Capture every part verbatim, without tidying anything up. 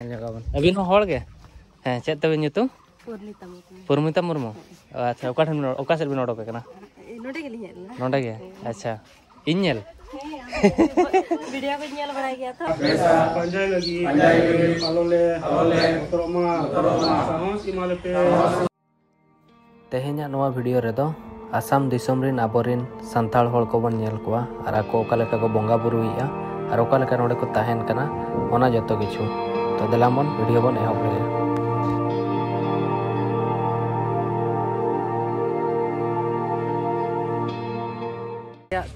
ᱧᱮᱞ ᱧᱚᱜ ᱟᱵᱚᱱ᱾ ᱟᱹᱵᱤᱱ ᱦᱚᱸ ᱦᱚᱲ ᱜᱮ? ᱦᱮᱸ, ᱪᱮᱫ ᱛᱟᱵᱤᱱ ᱧᱩᱛᱩᱢ? ᱯᱩᱨᱱᱤᱛᱟ ᱢᱩᱨᱢᱩ᱾ ᱯᱩᱨᱢᱤᱛᱟ ᱢᱩᱨᱢᱩ᱾ ᱟᱪᱪᱷᱟ, ᱚᱠᱟ ᱴᱷᱮᱱ ᱵᱤᱱ, ᱚᱠᱟ ᱥᱮᱫ ᱵᱤᱱ ᱚᱰᱚᱠ ᱟᱠᱟᱱᱟ? ᱱᱚᱰᱮ ᱜᱮᱞᱤᱧ ᱦᱮᱡ ᱞᱮᱱᱟ᱾ ᱱᱚᱰᱮ ᱜᱮ? ᱟᱪᱪᱷᱟ᱾ ᱤᱧ ᱧᱮᱞ? ᱦᱮᱸ, ᱵᱷᱤᱰᱤᱭᱳ ᱠᱚ ᱧᱮᱞ ᱵᱟᱲᱟᱭ ᱜᱮᱭᱟ ᱛᱚ᱾ ᱯᱟᱸᱡᱟᱭ ᱞᱟᱹᱜᱤᱫ ᱟᱞᱚ ᱞᱮ ᱵᱚᱛᱚᱨᱚᱜ ᱢᱟ, ᱥᱟᱦᱚᱥ ᱮᱢᱟ ᱞᱮᱯᱮ᱾ ᱛᱮᱦᱮᱧᱟᱜ ᱱᱚᱣᱟ ᱵᱷᱤᱰᱤᱭᱳ ᱨᱮᱫᱚ ᱟᱥᱟᱢ ᱫᱤᱥᱚᱢ ᱨᱤᱱ ᱟᱵᱚᱨᱤᱱ ᱥᱟᱱᱛᱟᱲ ᱦᱚᱲ ᱠᱚᱵᱚᱱ ᱧᱮᱞ ᱠᱚᱣᱟ ᱟᱨ ᱟᱠᱚ ᱚᱠᱟ ᱞᱮᱠᱟ ᱠᱚ ᱵᱚᱸᱜᱟ ᱵᱩᱨᱩᱭᱮᱫᱼᱟ ᱟᱨ ᱚᱠᱟ ᱞᱮᱠᱟ ᱱᱚᱰᱮ ᱠᱚ ᱛᱟᱦᱮᱱ ᱠᱟᱱᱟ, ᱚᱱᱟ ᱡᱚᱛᱚ ᱠᱤᱪᱷᱩ᱾ ᱛᱚ ᱫᱮᱞᱟ ᱵᱚᱱ ᱵᱷᱤᱰᱤᱭᱳ ᱵᱚᱱ ᱮᱦᱚᱵ ᱞᱮᱜᱮ᱾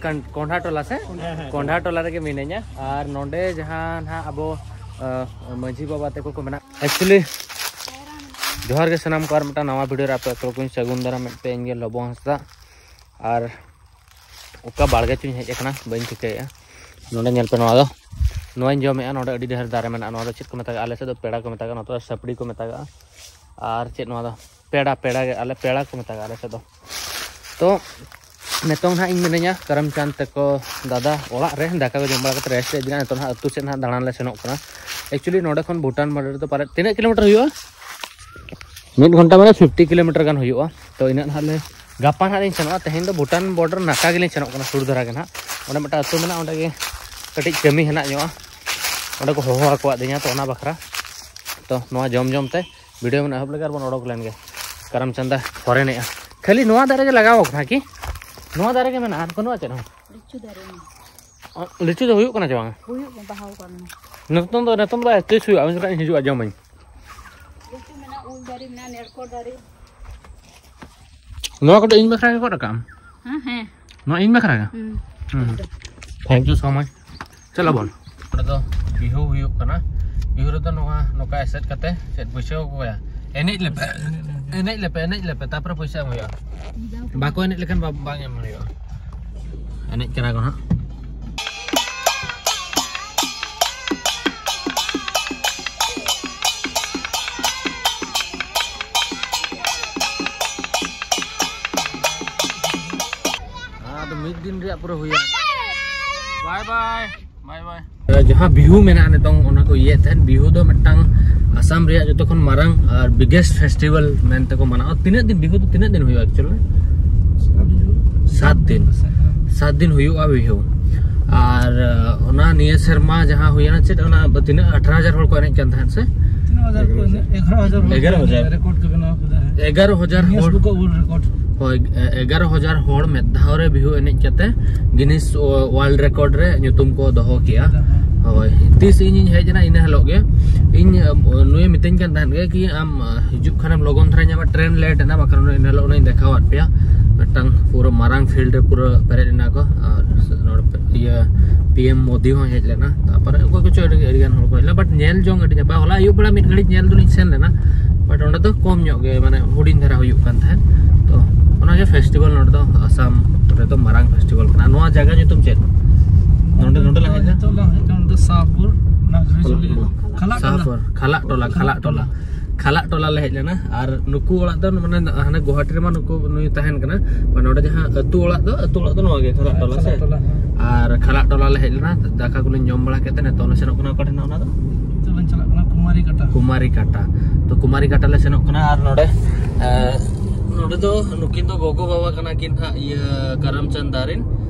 ᱠᱚᱸᱰ-, ᱠᱚᱸᱰᱷᱟ ᱴᱚᱞᱟ ᱥᱮ? ᱦᱮᱸ, ᱦᱮᱸ᱾ ᱠᱚᱸᱰᱷᱟ ᱴᱚᱞᱟ ᱨᱮᱜᱮ ᱢᱤᱱᱟᱹᱧᱟ᱾ ᱟᱨ ᱱᱚᱰᱮ ᱡᱟᱦᱟᱸ ᱱᱟᱦᱟᱜ ᱟᱵᱚ, ᱟᱸ, ᱢᱟᱹᱡᱷᱤ ᱵᱟᱵᱟ ᱛᱟᱠᱚ ᱠᱚ ᱢᱮᱱᱟᱜ, actually ᱡᱚᱦᱟᱨ ᱜᱮ ᱥᱟᱱᱟᱢ ᱠᱚ, ᱟᱨ ᱢᱤᱫᱴᱟᱝ ᱱᱟᱣᱟ ᱵᱷᱤᱰᱤᱭᱳ ᱨᱮ ᱟᱯᱮ ᱡᱚᱛᱚ ᱠᱚᱧ ᱥᱟᱹᱜᱩᱱ ᱫᱟᱨᱟᱢᱮᱫ ᱯᱮ᱾ ᱤᱧ ᱜᱮ ᱞᱚᱵᱚ ᱦᱟᱸᱥᱫᱟ᱾ ᱟᱨ ᱚᱠᱟ ᱵᱟᱲᱜᱮ ᱪᱚᱧ ᱦᱮᱡ ᱟᱠᱟᱱᱟ, ᱵᱟᱹᱧ ᱴᱷᱤᱠᱟᱹᱭᱮᱫᱼᱟ᱾ ᱱᱚᱰᱮ ᱧᱮᱞ ᱯᱮ, ᱱᱚᱣᱟ ᱫᱚ, ᱱᱚᱣᱟᱧ ᱡᱚᱢᱮᱫᱼᱟ᱾ ᱱᱚᱰᱮ ᱟᱹᱰᱤ ᱰᱷᱮᱨ ᱫᱟᱨᱮ ᱢᱮᱱᱟᱜᱼᱟ᱾ ᱱᱚᱣᱟ ᱫᱚ ᱪᱮᱫ ᱠᱚ ᱢᱮᱛᱟᱜᱼᱟ? ᱟᱞᱮ ᱥᱮᱫ ᱫᱚ ᱯᱮᱲᱟ ᱠᱚ ᱢᱮᱛᱟᱜᱼᱟ, ᱱᱚᱛᱮ ᱫᱚ ᱥᱟᱹᱯᱲᱤ ᱠᱚ ᱢᱮᱛᱟᱜᱼᱟ᱾ ᱟᱨ ᱪᱮᱫ ᱱᱚᱣᱟ ᱫᱚ? ᱯᱮᱲᱟ, ᱯᱮᱲᱟ ᱜᱮ, ᱟᱞᱮ ᱯᱮᱲᱟ ᱠᱚ ᱢᱮᱛᱟᱜᱼᱟ ᱟᱞᱮ ᱥᱮᱫ ᱫᱚ᱾ ᱛᱚ ᱱᱤᱛᱚᱝ ᱱᱟᱦᱟᱜ ᱤᱧ ᱢᱤᱱᱟᱹᱧᱟ ᱠᱟᱨᱟᱢᱪᱟᱸᱫᱽ ᱛᱟᱠᱚ ᱫᱟᱫᱟ ᱚᱲᱟᱜ ᱨᱮ, ᱫᱟᱠᱟ ᱠᱚ ᱡᱚᱢ ᱵᱟᱲᱟ ᱠᱟᱛᱮ ᱨᱮᱥᱴ ᱞᱮ ᱤᱫᱤᱭᱟ᱾ ᱱᱤᱛᱚᱝ ᱱᱟᱦᱟᱜ ᱟᱹᱛᱩ ᱥᱮᱫ ᱱᱟᱦᱟᱜ ᱫᱟᱬᱟᱱ ᱞᱮ ᱥᱮᱱᱚᱜ ᱠᱟᱱᱟ᱾ Actually ᱱᱚᱰᱮ ᱠᱷᱚᱱ ᱵᱷᱩᱴᱟᱱ border ᱫᱚ ᱯᱟᱞᱮ ᱛᱤᱱᱟᱹᱜ ᱠᱤᱞᱳᱢᱤᱴᱟᱨ ᱦᱩᱭᱩᱜᱼᱟ? ᱢᱤᱫ ᱜᱷᱚᱱᱴᱟ ᱢᱟᱱᱮ ᱯᱷᱤᱯᱴᱤ ᱠᱤᱞᱳᱢᱤᱴᱟᱨ ᱜᱟᱱ ᱦᱩᱭᱩᱜᱼᱟ᱾ ᱛᱚ ᱤᱱᱟᱹᱜ ᱱᱟᱦᱟᱜ ᱞᱮ, ᱜᱟᱯᱟ ᱱᱟᱦᱟᱜ ᱞᱤᱧ ᱥᱮᱱᱚᱜᱼᱟ᱾ ᱛᱮᱦᱮᱧ ᱫᱚ ᱵᱷᱩᱴᱟᱱ border ᱱᱟᱠᱟ ᱜᱮᱞᱤᱧ ᱥᱮᱱᱚᱜ ᱠᱟᱱᱟ, ᱥᱩᱨ ᱫᱷᱟᱨᱟ ᱜᱮ ᱱᱟᱦᱟᱜ᱾ ᱚᱸᱰᱮ ᱢᱤᱫᱴᱟᱝ ᱟᱹᱛᱩ ᱢᱮᱱᱟᱜᱼᱟ, ᱚᱸᱰᱮ ᱜᱮ ᱠᱟᱹᱴᱤᱡ ᱠᱟᱹᱢᱤ ᱦᱮᱱᱟᱜ ᱧᱚᱜᱼᱟ, ᱚᱸᱰᱮ ᱠᱚ ᱦᱚᱦᱚ ᱟᱠᱟᱫᱤᱧᱟ, ᱛᱚ ᱚᱱᱟ ᱵᱟᱠᱷᱨᱟ᱾ ᱛᱚ ᱱᱚᱣᱟ ᱡᱚᱢ ᱡᱚᱢ ᱛᱮ ᱵᱷᱤᱰᱤᱭᱳ ᱵᱚᱱ ᱮᱦᱚᱵ ᱞᱮᱜᱮ ᱟᱨ ᱵᱚᱱ ᱚᱰᱚᱠ ᱞᱮᱱ ᱜᱮ᱾ ᱠᱟᱨᱟᱢ ᱪᱟᱸᱫᱟ ᱯᱷᱚᱨᱮᱱᱮᱜᱼᱟ᱾ ᱠᱷᱟᱹᱞᱤ ᱱᱚᱣᱟ ᱫᱟᱨᱮ ᱜᱮ ᱞᱟᱜᱟᱣ ᱠᱟᱱᱟ ᱠᱤ? ᱱᱚᱣᱟ ᱫᱟᱨᱮ ᱜᱮ ᱢᱮᱱᱟᱜᱼᱟ, ᱟᱨ ᱵᱟᱹᱱᱩᱜᱼᱟ ᱪᱮᱫ ᱦᱚᱸ? ᱞᱤᱪᱩ ᱫᱟᱨᱮ ᱢᱮᱱᱟᱜᱼᱟ᱾ ᱚ, ᱞᱤᱪᱩ ᱫᱚ ᱦᱩᱭᱩᱜ ᱠᱟᱱᱟ ᱪᱮ ᱵᱟᱝ? ᱦᱩᱭᱩᱜ ᱠᱟᱱᱟ, ᱵᱟᱦᱟᱣ ᱠᱟᱱᱟ᱾ ᱱᱤᱛᱚᱝ ᱫᱚ, ᱱᱤᱛᱚᱝ ᱫᱚ ᱛᱤᱥ ᱦᱩᱭᱩᱜᱼᱟ? ᱩᱱ ᱡᱚᱠᱷᱟᱡ ᱤᱧ ᱦᱤᱡᱩᱜᱼᱟ, ᱡᱚᱢᱟᱹᱧ᱾ ᱞᱤᱪᱩ ᱢᱮᱱᱟᱜᱼᱟ, ᱩᱞ ᱫᱟᱨᱮ ᱢᱮᱱᱟᱜᱼᱟ, ᱱᱮᱨᱠᱚᱲ ᱫᱟᱨᱮ᱾ ᱱᱚᱣᱟ ᱠᱚᱫᱚ ᱤᱧ ᱵᱟᱠᱷᱨᱟ ᱜᱮ ᱜᱚᱫ ᱟᱠᱟᱜ ᱟᱢ? ᱦᱮᱸ, ᱦᱮᱸ᱾ ᱱᱚᱣᱟ ᱤᱧ ᱵᱟᱠᱷᱨᱟ ᱜᱮ? ᱦᱩᱸ᱾ ᱦᱩᱸ᱾ Thank you so much. ᱪᱚᱞᱚ ᱵᱚᱱ᱾ ᱱᱚᱰᱮ ᱫᱚ ᱵᱤᱦᱩ ᱦᱩᱭᱩᱜ ᱠᱟᱱᱟ᱾ ᱵᱤᱦᱩ ᱨᱮᱫᱚ ᱱᱚᱣᱟ ᱱᱚᱝᱠᱟ ᱮᱥᱮᱫ ᱠᱟᱛᱮ ᱪᱮᱫ ᱯᱩᱭᱥᱟᱹ ᱠᱚ ᱠᱚᱭᱟ? ᱮᱱᱮᱡ ᱞᱮᱯᱮ, ᱮᱱᱮᱡ ᱞᱮᱯᱮ, ᱮᱱᱮᱡ ᱞᱮᱯᱮ, ᱛᱟᱨᱯᱚᱨᱮ ᱯᱩᱭᱥᱟᱹ ᱮᱢ ᱦᱩᱭᱩᱜᱼᱟ᱾ ᱵᱟᱠᱚ ᱮᱱᱮᱡ ᱞᱮᱠᱷᱟᱱ ᱵᱟ-, ᱵᱟᱝ ᱮᱢ ᱦᱩᱭᱩᱜᱼᱟ᱾ ᱮᱱᱮᱡ ᱠᱟᱱᱟ ᱠᱚ ᱦᱟᱸᱜ᱾ ᱟᱫᱚ ᱢᱤᱫ ᱫᱤᱱ ᱨᱮᱭᱟᱜ ᱯᱩᱨᱟᱹ ᱦᱩᱭᱮᱱᱟ᱾ Bye bye. Bye bye. ᱡᱟᱦᱟᱸ ᱵᱤᱦᱩ ᱢᱮᱱᱟᱜᱼᱟ ᱱᱤᱛᱚᱝ, ᱚᱱᱟ ᱠᱚ ᱤᱭᱟᱹᱭᱮᱫ ᱛᱟᱦᱮᱸᱫ, ᱵᱤᱦᱩ ᱫᱚ ᱢᱤᱫᱴᱟᱝ ᱟᱥᱟᱢ ᱨᱮᱭᱟᱜ ᱡᱚᱛᱚ ᱠᱷᱚᱱ ᱢᱟᱨᱟᱝ ᱟᱨ ᱵᱤᱜᱮᱥᱴ ᱯᱷᱮᱥᱴᱤᱵᱷᱟᱞ ᱢᱮᱱᱛᱮ ᱠᱚ ᱢᱟᱱᱟᱣᱟ᱾ ᱛᱤᱱᱟᱹᱜ ᱫᱤᱱ ᱵᱤᱦᱩ ᱫᱚ, ᱛᱤᱱᱟᱹᱜ ᱫᱤᱱ ᱦᱩᱭᱩᱜᱼᱟ ᱮᱠᱪᱩᱭᱟᱞᱤ? ᱥᱟᱛ ᱫᱤᱱ᱾ ᱥᱟᱛ ᱫᱤᱱ ᱦᱩᱭᱩᱜᱼᱟ ᱵᱤᱦᱩ᱾ ᱟᱨ ᱚᱱᱟ ᱱᱤᱭᱟᱹ ᱥᱮᱨᱢᱟ ᱡᱟᱦᱟᱸ ᱦᱩᱭᱮᱱᱟ, ᱪᱮᱫ ᱚᱱᱟ ᱛᱤᱱᱟᱹᱜ, ᱟᱴᱷᱟᱨᱚ ᱦᱟᱡᱟᱨ ᱦᱚᱲ ᱠᱚ ᱮᱱᱮᱡ ᱠᱟᱱ ᱛᱟᱦᱮᱸᱫ ᱥᱮ? ᱛᱤᱱᱟᱹᱜ ᱦᱟᱡᱟᱨ ᱠᱚ ᱮᱱᱮᱡ? ᱮᱜᱟᱨᱚ ᱦᱟᱡᱟᱨ ᱦᱚᱲ ᱮᱜᱟᱨᱚ ᱦᱟᱡᱟᱨ᱾ ᱨᱮᱠᱚᱨᱰ ᱠᱚ ᱵᱮᱱᱟᱣ ᱠᱮᱫᱟ᱾ ᱮᱜᱟᱨᱚ ᱦᱟᱡᱟᱨ ᱦᱚᱲ᱾ Book of world record. ᱦᱳᱭ, ᱮ-, ᱮᱜᱟᱨᱚ ᱦᱟᱡᱟᱨ ᱦᱚᱲ ᱢᱤᱫ ᱫᱷᱟᱣ ᱨᱮ ᱵᱤᱦᱩ ᱮᱱᱮᱡ ᱠᱟᱛᱮ ᱜᱤᱱᱤᱥ ᱣᱟᱨᱞᱰ ᱨᱮᱠᱚᱨᱰ ᱨᱮ ᱧᱩᱛᱩᱢ ᱠᱚ ᱫᱚᱦᱚ ᱠᱮᱜᱼᱟ᱾ ᱦᱳᱭ, ᱛᱤᱥ ᱤᱧᱤᱧ ᱦᱮᱡ ᱮᱱᱟ, ᱤᱱᱟᱹ ᱦᱤᱞᱳᱜ ᱜᱮ ᱤᱧ, ᱟᱢ, ᱱᱩᱭᱮ ᱢᱤᱛᱟᱹᱧ ᱠᱟᱱ ᱛᱟᱦᱮᱸᱫ ᱜᱮ ᱠᱤ ᱟᱢ, ᱟ, ᱦᱤᱡᱩᱜ ᱠᱷᱟᱱᱮᱢ ᱞᱚᱜᱚᱱ ᱫᱷᱟᱨᱟ ᱧᱟᱢᱟ, ᱴᱨᱮᱱ ᱞᱮᱴ ᱮᱱᱟ, ᱵᱟᱠᱷᱟᱱ ᱤᱱᱟᱹ ᱦᱤᱞᱳᱜ ᱚᱱᱟᱧ ᱫᱮᱠᱷᱟᱣᱟᱫ ᱯᱮᱭᱟ, ᱢᱤᱫᱴᱟᱝ ᱯᱩᱨᱟᱹ ᱢᱟᱨᱟᱝ ᱯᱷᱤᱞᱰ ᱨᱮ ᱯᱩᱨᱟᱹ ᱯᱮᱨᱮᱡ ᱮᱱᱟ ᱠᱚ᱾ ᱟᱨ ᱱᱚᱰᱮ ᱯᱮ-, ᱤᱭᱟᱹ, ᱯᱤ ᱮᱢ ᱢᱳᱫᱤ ᱦᱚᱸ ᱦᱮᱡ ᱞᱮᱱᱟ, ᱛᱟᱨᱯᱚᱨᱮ ᱚᱠᱚᱭ ᱠᱚᱪᱚ ᱟᱹᱰᱤ, ᱟᱹᱰᱤ ᱜᱟᱱ ᱦᱚᱲ ᱠᱚ ᱦᱮᱡ ᱞᱮᱱᱟ, but ᱧᱮᱞ ᱡᱚᱝ ᱟᱹᱰᱤ ᱱᱟᱯᱟᱭ᱾ ᱦᱚᱞᱟ ᱟᱹᱭᱩᱵ ᱵᱮᱲᱟ ᱢᱤᱫ ᱜᱷᱟᱹᱲᱤᱡ ᱧᱮᱞ ᱫᱚᱞᱤᱧ ᱥᱮᱱ ᱞᱮᱱᱟ, but ᱚᱸᱰᱮ ᱫᱚ ᱠᱚᱢ ᱧᱚᱜ ᱜᱮ, ᱢᱟᱱᱮ ᱦᱩᱰᱤᱧ ᱫᱷᱟᱨᱟ ᱦᱩᱭᱩᱜ ᱠᱟᱱ ᱛᱟᱦᱮᱸᱫ᱾ ᱛᱚ ᱚᱱᱟᱜᱮ ᱯᱷᱮᱥᱴᱤᱵᱷᱟᱞ ᱱᱚᱰᱮ ᱫᱚ, ᱟᱥᱟᱢ ᱨᱮᱫᱚ ᱢᱟᱨᱟᱝ ᱯᱷᱮᱥᱴᱤᱵᱷᱟᱞ ᱠᱟᱱᱟ᱾ ᱱᱚᱣᱟ ᱡᱟᱭᱜᱟ ᱧᱩᱛᱩᱢ ᱪᱮᱫ? ᱱᱚᱰᱮ, ᱱᱚᱰᱮ ᱞᱟᱝ ᱦᱮᱡ ᱮᱱᱟ? ᱱᱤᱛᱚᱜ ᱞᱟᱝ ᱦᱮᱡ ᱮᱱᱟ, ᱱᱚᱰᱮ ᱥᱟᱦᱟᱯᱩᱨ, ᱱᱟᱜᱽᱨᱤᱡᱩᱞᱤ, ᱠᱷᱟᱞᱟᱜ ᱴᱚᱞᱟ᱾ ᱠᱷᱟᱞᱟᱜ ᱴᱚᱞᱟ, ᱠᱷᱟᱞᱟᱜ ᱴᱚᱞᱟ᱾ ᱠᱷᱟᱞᱟᱜ ᱴᱚᱞᱟ ᱞᱮ ᱦᱮᱡ ᱞᱮᱱᱟ᱾ ᱟᱨ ᱱᱩᱠᱩ ᱚᱲᱟᱜ ᱫᱚ, ᱢᱟᱱᱮ, ᱦᱟᱱᱮ ᱜᱩᱣᱟᱦᱟᱴᱤ ᱨᱮᱢᱟ ᱱᱩᱠᱩ, ᱱᱩᱭ ᱛᱟᱦᱮᱱ ᱠᱟᱱᱟ, but ᱱᱚᱰᱮ ᱡᱟᱦᱟᱸ ᱟᱹᱛᱩ ᱚᱲᱟᱜ ᱫᱚ, ᱟᱹᱛᱩ ᱚᱲᱟᱜ ᱫᱚ ᱱᱚᱣᱟ ᱜᱮ, ᱠᱷᱟᱞᱟᱜ ᱴᱚᱞᱟ ᱥᱮ? ᱠᱷᱟᱞᱟᱜ ᱴᱚᱞᱟ, ᱦᱮᱸ᱾ ᱟᱨ ᱠᱷᱟᱞᱟᱜ ᱴᱚᱞᱟ ᱞᱮ ᱦᱮᱡ ᱞᱮᱱᱟ, ᱫᱟᱠᱟ ᱠᱚᱞᱮ ᱡᱚᱢ ᱵᱟᱲᱟ ᱠᱮᱫ ᱛᱮ ᱱᱤᱛᱚᱜ ᱞᱮ ᱥᱮᱱᱚᱜ ᱠᱟᱱᱟ᱾ ᱚᱠᱟ ᱴᱷᱮᱱ ᱚᱱᱟ ᱫᱚ? ᱱᱤᱛᱚᱜ ᱞᱮ ᱪᱟᱞᱟᱜ ᱠᱟᱱᱟ ᱠᱩᱢᱟᱨᱤ ᱠᱟᱴᱟ᱾ ᱠᱩᱢᱟᱨᱤ ᱠᱟᱴᱟ᱾ ᱛᱚ ᱠᱩᱢᱟᱨᱤ ᱠᱟᱴᱟ ᱞᱮ ᱥᱮᱱᱚᱜ ᱠᱟᱱᱟ᱾ ᱟᱨ ᱱᱚᱰᱮ, ᱮ, ᱱᱚᱰᱮ ᱫᱚ ᱱᱩᱠᱤᱱ ᱫᱚ ᱜᱚᱜᱚ ᱵᱟᱵᱟ ᱠᱟᱱᱟ ᱠᱤᱱ ᱦᱟᱸᱜ, ᱤᱭᱟᱹ, ᱠᱟᱨᱟᱢᱪᱟᱸᱫᱽ ᱫᱟᱨᱮᱱ,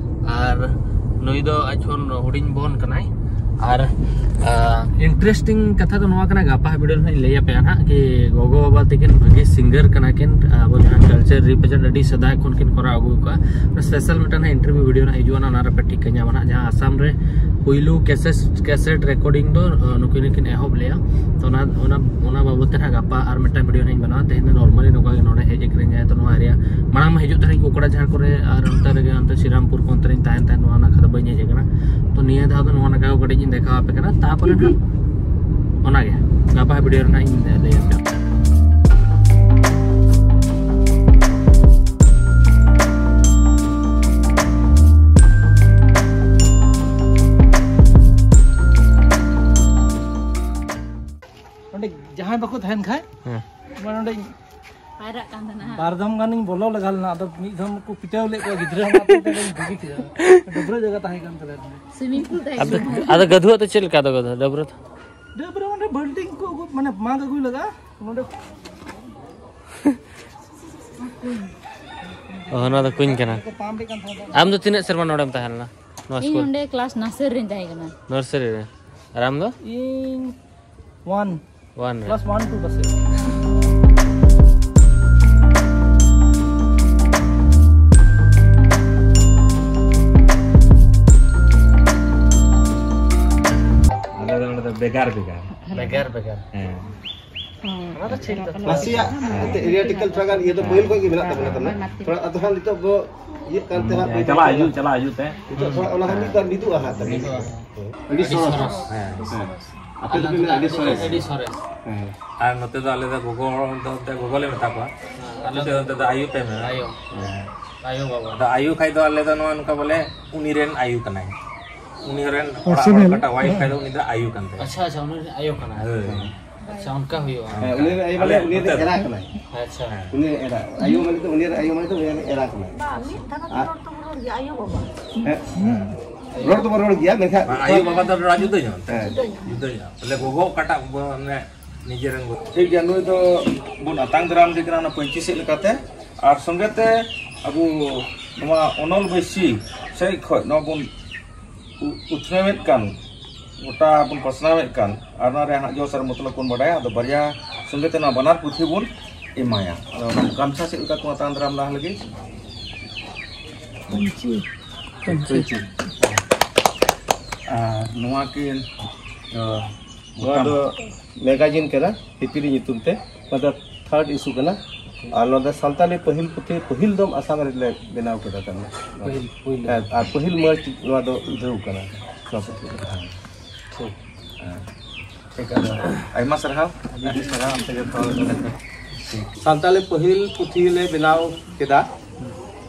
ᱟᱨ ᱱᱩᱭ ᱫᱚ ᱟᱡ ᱠᱷᱚᱱ ᱦᱩᱰᱤᱧ ᱵᱚᱱ ᱠᱟᱱᱟᱭ᱾ ᱟᱨ, ᱟ, ᱤᱱᱴᱟᱨᱮᱥᱴᱤᱝ ᱠᱟᱛᱷᱟ ᱫᱚ ᱱᱚᱣᱟ ᱠᱟᱱᱟ, ᱜᱟᱯᱟ ᱵᱷᱤᱰᱤᱭᱳ ᱨᱮ ᱦᱟᱸᱜ ᱤᱧ ᱞᱟᱹᱭ ᱟᱯᱮᱭᱟ ᱦᱟᱸᱜ ᱠᱤ ᱜᱚᱜᱚ ᱵᱟᱵᱟ ᱛᱟᱹᱠᱤᱱ ᱵᱷᱟᱹᱜᱤ ᱥᱤᱝᱜᱟᱨ ᱠᱟᱱᱟ ᱠᱤᱱ, ᱟᱵᱚ ᱡᱟᱦᱟᱸ ᱠᱟᱞᱪᱟᱨ ᱨᱤᱯᱨᱮᱡᱮᱱᱴ ᱟᱹᱰᱤ ᱥᱮᱫᱟᱭ ᱠᱷᱚᱱ ᱠᱤᱱ ᱠᱚᱨᱟᱣ ᱟᱹᱜᱩ ᱟᱠᱟᱫᱼᱟ᱾ ᱚᱱᱟ ᱥᱯᱮᱥᱟᱞ ᱢᱤᱫᱴᱟᱝ ᱦᱟᱸᱜ ᱤᱱᱴᱟᱨᱵᱷᱤᱭᱩ ᱵᱷᱤᱰᱤᱭᱳ ᱦᱟᱸᱜ ᱦᱤᱡᱩᱜᱼᱟ, ᱚᱱᱟ ᱨᱮᱯᱮ ᱴᱷᱤᱠᱟᱹ ᱧᱟᱢᱟ ᱦᱟᱸᱜ, ᱡᱟᱦᱟᱸ ᱟᱥᱟᱢ ᱨᱮ ᱯᱩᱭᱞᱩ ᱠᱮᱥᱮᱴ, ᱠᱮᱥᱮᱴ ᱨᱮᱠᱚᱨᱰᱤᱝ ᱫᱚ, ᱟ, ᱱᱩᱠᱤᱱ ᱠᱤᱱ ᱮᱦᱚᱵ ᱞᱮᱜᱼᱟ᱾ ᱛᱚ ᱚᱱᱟ, ᱚᱱᱟ, ᱚᱱᱟ ᱵᱟᱵᱚᱛ ᱛᱮ ᱦᱟᱸᱜ ᱜᱟᱯᱟ ᱟᱨ ᱢᱤᱫᱴᱟᱝ ᱵᱷᱤᱰᱤᱭᱳ ᱦᱟᱸᱜ ᱤᱧ ᱵᱮᱱᱟᱣᱟ᱾ ᱛᱮᱦᱮᱧ ᱫᱚ ᱱᱚᱨᱢᱟᱞᱤ ᱱᱚᱝᱠᱟ ᱜᱮ ᱱᱚᱰᱮ ᱦᱮᱡ ᱟᱠᱟᱱᱟᱹᱧ, ᱡᱟᱦᱟᱸ ᱛᱚ ᱱᱚᱣᱟ ᱮᱨᱤᱭᱟ ᱢᱟᱲᱟᱝ ᱢᱟ ᱦᱤᱡᱩᱜ ᱛᱟᱦᱮᱱᱤᱧ ᱠᱩᱠᱲᱟ ᱡᱷᱟᱲ ᱠᱚᱨᱮ, ᱟᱨ ᱚᱱᱛᱮ ᱨᱮᱜᱮ, ᱚᱱᱛᱮ ᱥᱨᱤᱨᱟᱢᱯᱩᱨ ᱠᱚ ᱚᱱᱛᱮ ᱨᱤᱧ ᱛᱟᱦᱮᱱ ᱛᱟᱦᱮᱸᱫ, ᱱᱚᱣᱟ ᱱᱟᱠᱷᱟ ᱫᱚ ᱵᱟᱹᱧ ᱦᱮᱡ ᱟᱠᱟᱱᱟ᱾ ᱛᱚ ᱱᱤᱭᱟᱹ ᱫᱷᱟᱣ ᱫᱚ ᱱᱚᱣᱟ ᱱᱟᱠᱷᱟ ᱠᱚ ᱠᱟᱹᱴᱤᱡ ᱤᱧ ᱫᱮᱠᱷᱟᱣ ᱟᱯᱮ ᱠᱟᱱᱟ, ᱛᱟᱨᱯᱚᱨᱮ ᱱᱟᱜ ᱚᱱᱟᱜᱮ ᱜᱟᱯᱟ ᱵᱷᱤᱰᱤᱭᱳ ᱨᱮ ᱱᱟᱜ ᱤᱧ ᱞᱟᱹᱭ ᱟᱯᱮᱭᱟ᱾ ᱚᱸᱰᱮ ᱡᱟᱦᱟᱸᱭ ᱵᱟᱠᱚ ᱛᱟᱦᱮᱱ ᱠᱷᱟᱡ, ᱦᱮᱸ᱾ ᱢᱟᱱᱮ ᱚᱸᱰᱮ ᱯᱟᱭᱨᱟᱜ ᱠᱟᱱ ᱛᱟᱦᱮᱱᱟ᱾ ᱵᱟᱨ ᱫᱚᱢ ᱜᱟᱱᱤᱧ ᱵᱚᱞᱚ ᱞᱮᱜᱟ ᱞᱮᱱᱟ, ᱟᱫᱚ ᱢᱤᱫ ᱫᱚᱢ ᱠᱚ ᱯᱤᱴᱟᱹᱣ ᱞᱮᱫ ᱠᱚᱣᱟ ᱜᱤᱫᱽᱨᱟᱹ, ᱚᱱᱟ ᱛᱮ ᱤᱧ ᱵᱟᱹᱜᱤ ᱠᱮᱫᱟ᱾ ᱰᱟᱹᱵᱽᱨᱟᱹ ᱡᱟᱭᱜᱟ ᱛᱟᱦᱮᱸ ᱠᱟᱱ ᱛᱟᱞᱮᱭᱟ᱾ ᱥᱩᱭᱢᱤᱝ ᱯᱩᱞ ᱛᱟᱦᱮᱸ ᱟᱫᱚ ᱠᱟᱱᱟ᱾ ᱟᱫᱚ ᱜᱟᱹᱫᱷᱩᱣᱟᱜ ᱫᱚ ᱪᱮᱫ ᱞᱮᱠᱟ ᱫᱚ ᱜᱟᱹᱫᱷᱩ? ᱰᱟᱹᱵᱽᱨᱟᱹ ᱫᱚ? ᱰᱟᱹᱵᱽᱨᱟᱹ ᱚᱸᱰᱮ ᱵᱟᱹᱞᱴᱤᱱ ᱠᱚ ᱟᱹᱜᱩ, ᱢᱟᱱᱮ ᱢᱟᱜᱽ ᱟᱹᱜᱩᱭ ᱞᱟᱜᱟ ᱱᱚᱰᱮ᱾ ᱚ, ᱱᱚᱣᱟ ᱫᱚ ᱠᱩᱧ ᱠᱟᱱᱟ᱾ ᱠᱚ ᱯᱟᱢᱯ ᱮᱫ ᱠᱟᱱ ᱛᱟᱦᱮᱸᱫ᱾ ᱟᱢ ᱫᱚ ᱛᱤᱱᱟᱹᱜ ᱥᱮᱨᱢᱟ ᱱᱚᱰᱮᱢ ᱛᱟᱦᱮᱸ ᱞᱮᱱᱟ, ᱱᱚᱣᱟ ᱤᱧ ᱥᱠᱩᱞ? ᱱᱚᱰᱮ ᱠᱞᱟᱥ ᱱᱟᱨᱥᱟᱨᱤ ᱨᱮᱧ ᱛᱟᱦᱮᱸ ᱠᱟᱱᱟ᱾ ᱱᱟᱨᱥᱟᱨᱤ ᱨᱮ᱾ ᱟᱨ ᱟᱢ ᱫᱚ? ᱤᱧ ᱚᱣᱟᱱ᱾ ᱚᱣᱟᱱ ᱨᱮ᱾ ᱠᱞᱟᱥ ᱚᱣᱟᱱ ᱴᱩ ᱯᱟᱥᱮᱡ᱾ ᱟᱞᱮ ᱫᱚ ᱱᱚᱰᱮ ᱫᱚ ᱵᱷᱮᱜᱟᱨ ᱵᱷᱮᱜᱟᱨ᱾ ᱵᱷᱮᱜᱟᱨ ᱵᱷᱮᱜᱟᱨ᱾ ᱦᱮᱸ᱾ ᱚᱱᱟ ᱫᱚ ᱴᱷᱤᱠ ᱜᱮ᱾ ᱱᱟᱥᱮᱭᱟᱜ ᱮᱱᱛᱮ ᱮᱨᱤᱭᱟᱴᱤᱠᱟᱞ ᱛᱷᱚᱲᱟ ᱜᱟᱱ ᱤᱭᱟᱹ ᱫᱚ ᱯᱟᱹᱦᱤᱞ ᱠᱷᱚᱱ ᱜᱮ ᱢᱮᱱᱟᱜ ᱛᱟᱵᱚᱱᱟ, ᱛᱟᱵᱚᱱᱟ᱾ ᱛᱷᱚᱲᱟ ᱟᱫᱚ ᱦᱟᱸᱜ ᱱᱤᱛᱚᱜ ᱫᱚ ᱤᱭᱟᱹᱜ ᱠᱟᱱ ᱛᱮ ᱦᱟᱸᱜ ᱦᱮᱸ, ᱵᱟᱹᱭ ᱪᱟᱞᱟᱜ ᱵᱟᱹᱭ ᱦᱤᱡᱩᱜ, ᱪᱟᱞᱟᱜ ᱦᱤᱡᱩᱜ ᱛᱮ᱾ ᱱᱤᱛᱚᱜ ᱛᱷᱚᱲᱟ ᱚᱱᱟ ᱦᱚᱸ ᱢᱤᱫ ᱵᱟᱨ ᱢᱤᱫᱚᱜᱼᱟ ᱦᱟᱸᱜ ᱛᱟᱵᱚᱱᱟ᱾ ᱢᱤᱫᱚᱜᱼᱟ᱾ ᱦᱮᱸ᱾ ᱟᱹᱰᱤ ᱥᱚᱨᱚᱥ᱾ ᱦᱮᱸ᱾ ᱟᱯᱮ ᱫᱚᱯᱮ ᱢᱮᱱᱟ ᱟᱹᱰᱤ ᱥᱚᱨᱮᱥ᱾ ᱟᱹᱰᱤ ᱥᱚᱨᱮᱥ᱾ ᱦᱮᱸ᱾ ᱟᱨ ᱱᱚᱛᱮ ᱫᱚ ᱟᱞᱮ ᱫᱚ ᱜᱚᱜᱚ ᱦᱚᱲ ᱫᱚ ᱮᱱᱛᱮ ᱜᱚᱜᱚ ᱞᱮ ᱢᱮᱛᱟ ᱠᱚᱣᱟ᱾ ᱦᱮᱸ, ᱟᱞᱮ ᱟᱯᱮ ᱫᱚ ᱚᱱᱛᱮ ᱫᱚ ᱟᱭᱳ ᱯᱮ ᱢᱮᱱᱟ᱾ ᱟᱭᱳ᱾ ᱦᱮᱸ᱾ ᱟᱭᱳ ᱵᱟᱵᱟ᱾ ᱟᱫᱚ ᱟᱭᱳ ᱠᱷᱟᱡ ᱫᱚ ᱟᱞᱮ ᱫᱚ ᱱᱚᱣᱟ ᱱᱚᱝᱠᱟ ᱵᱚᱞᱮ ᱩᱱᱤ ᱨᱮᱱ ᱟᱭᱳ ᱠᱟᱱᱟᱭ᱾ ᱩᱱᱤ ᱨᱮᱱ ᱚ, ᱚᱲᱟᱜ ᱦᱚᱲ ᱥᱤᱵᱤᱞ᱾ ᱚᱠᱟᱴᱟᱜ ᱣᱟᱭᱤᱯ ᱠᱷᱟᱡ ᱫᱚ ᱩᱱᱤ ᱫᱚ ᱟᱭᱳ ᱠᱟᱱ ᱛᱟᱭᱟ᱾ ᱟᱪᱪᱷᱟ, ᱟᱪᱪᱷᱟ, ᱩᱱᱤ ᱨᱮᱱ ᱟᱭᱳ ᱠᱟᱱᱟᱭ᱾ ᱦᱳᱭ᱾ ᱟᱪᱪᱷᱟ, ᱚᱱᱠᱟ ᱦᱩᱭᱩᱜᱼᱟ᱾ ᱦᱮᱸ, ᱩᱱᱤ ᱨᱮᱱ ᱟᱭᱳ ᱢᱟᱱᱮ ᱟᱞᱮ ᱩᱱᱤ ᱨᱮᱱ ᱱᱚᱛᱮ ᱫᱚ᱾ ᱮᱨᱟ ᱠᱟᱱᱟᱭ᱾ ᱟᱪᱪᱷᱟ᱾ ᱩᱱᱤ ᱨᱮᱱ ᱮᱨᱟ᱾ ᱟᱭᱳ ᱢᱟᱱᱮ ᱫᱚ ᱩᱱᱤ ᱨᱮᱱ ᱟᱭᱳ ᱢᱟᱱᱮ ᱫᱚ ᱩᱱᱤ ᱨᱮᱱ ᱮᱨᱟ ᱠᱟᱱᱟᱭ᱾ ᱵᱟᱝ, ᱢᱤᱫ ᱫᱷᱟᱣ ᱟᱨ ᱨᱚᱲ ᱛᱚ ᱨᱚᱲ ᱜᱮᱭᱟ, ᱟᱭᱳ ᱵᱟᱵᱟ᱾ ᱦᱮᱸ? ᱨᱚᱲ ᱫᱚᱵᱚᱱ ᱨᱚᱲ ᱜᱮᱭᱟ, ᱢᱮᱱᱠᱷᱟᱱ ᱵᱟᱝ, ᱟᱭᱳ ᱵᱟᱵᱟ ᱫᱚ ᱨᱚᱲ ᱡᱩᱫᱟᱹ ᱧᱚᱜ᱾ ᱦᱮᱸ᱾ ᱡᱩᱫᱟᱹ ᱧᱚᱜ᱾ ᱵᱚᱞᱮ ᱜᱚᱜᱚ ᱚᱠᱟᱴᱟᱜ ᱵᱚ-, ᱢᱟᱱᱮ ᱱᱤᱡᱮᱨᱮᱱ ᱜᱚᱜᱚ᱾ ᱴᱷᱤᱠ ᱜᱮᱭᱟ, ᱱᱩᱭ ᱫᱚ ᱵᱚᱱ ᱟᱛᱟᱝ ᱫᱟᱨᱟᱢ ᱫᱮ ᱠᱟᱱᱟ ᱚᱱᱟ ᱯᱟᱹᱧᱪᱤ ᱥᱮᱫ ᱞᱮᱠᱟᱛᱮ, ᱟᱨ ᱥᱚᱸᱜᱮ ᱛᱮ ᱟᱵᱚ ᱱᱚᱣᱟ ᱚᱱᱚᱞ ᱵᱟᱹᱭᱥᱤ ᱥᱮᱫ ᱠᱷᱚᱱ ᱱᱚᱣᱟ ᱵᱚᱱ ᱩ-, ᱩᱛᱱᱟᱹᱣᱮᱫ ᱠᱟᱱ, ᱜᱚᱴᱟ ᱵᱚᱱ ᱯᱟᱥᱱᱟᱣᱮᱫ ᱠᱟᱱ, ᱟᱨ ᱚᱱᱟ ᱨᱮᱭᱟᱜ ᱦᱟᱸᱜ ᱡᱚᱥ ᱟᱨ ᱢᱚᱛᱞᱚᱵ ᱵᱚᱱ ᱵᱟᱰᱟᱭᱟ᱾ ᱟᱫᱚ ᱵᱟᱨᱭᱟ ᱥᱚᱸᱜᱮ ᱛᱮ ᱱᱚᱣᱟ ᱵᱟᱱᱟᱨ ᱯᱩᱛᱷᱤ ᱵᱚᱱ ᱮᱢᱟᱭᱟ᱾ ᱟᱫᱚ ᱚᱱᱟ ᱜᱟᱢᱪᱷᱟ ᱪᱮᱫ ᱞᱮᱠᱟ ᱠᱚ ᱟᱛᱟᱝ ᱫᱟᱨᱟᱢ ᱞᱟᱦᱟ ᱞᱟᱹᱜᱤᱫ? ᱯᱟᱹᱧᱪᱤ᱾ ᱯᱟᱹᱧᱪᱤ᱾ ᱟᱨ ᱱᱚᱣᱟ ᱠᱤ, ᱟᱸ, ᱱᱚᱣᱟ ᱫᱚ ᱢᱮᱜᱟᱡᱤᱱ ᱠᱟᱱᱟ, ᱯᱤᱯᱤᱲᱤ ᱧᱩᱛᱩᱢ ᱛᱮ᱾ ᱱᱚᱣᱟ ᱫᱚ ᱛᱷᱟᱨᱰ ᱤᱥᱩ ᱠᱟᱱᱟ᱾ ᱟᱨ ᱱᱚᱣᱟ ᱫᱚ ᱥᱟᱱᱛᱟᱞᱤ ᱯᱟᱹᱦᱤᱞ ᱯᱩᱛᱷᱤ, ᱯᱟᱹᱦᱤᱞ ᱫᱚᱢ ᱟᱥᱟᱢ ᱨᱮᱞᱮ ᱵᱮᱱᱟᱣ ᱠᱮᱫᱟ ᱛᱟᱦᱮᱸ᱾ ᱯᱟᱹᱦᱤᱞ, ᱯᱩᱭᱞᱩ᱾ ᱦᱮᱸ, ᱟᱨ ᱯᱟᱹᱦᱤᱞ ᱢᱟᱹᱨᱪ ᱱᱚᱣᱟ ᱫᱚ ᱩᱰᱷᱟᱹᱣ ᱠᱟᱱᱟ, ᱱᱚᱣᱟ ᱯᱩᱛᱷᱤ ᱫᱚ᱾ ᱴᱷᱤᱠ᱾ ᱦᱮᱸ᱾ ᱴᱷᱤᱠ, ᱟᱫᱚ ᱟᱭᱢᱟ ᱥᱟᱨᱦᱟᱣ᱾ ᱟᱹᱰᱤ ᱟᱹᱰᱤ ᱥᱟᱨᱦᱟᱣ, ᱟᱯᱮ ᱡᱚᱛᱚ ᱦᱚᱲ ᱱᱚᱰᱮ ᱯᱮ᱾ ᱥᱟᱱᱛᱟᱞᱤ ᱯᱟᱹᱦᱤᱞ ᱯᱩᱛᱷᱤ ᱞᱮ ᱵᱮᱱᱟᱣ ᱠᱮᱫᱟ,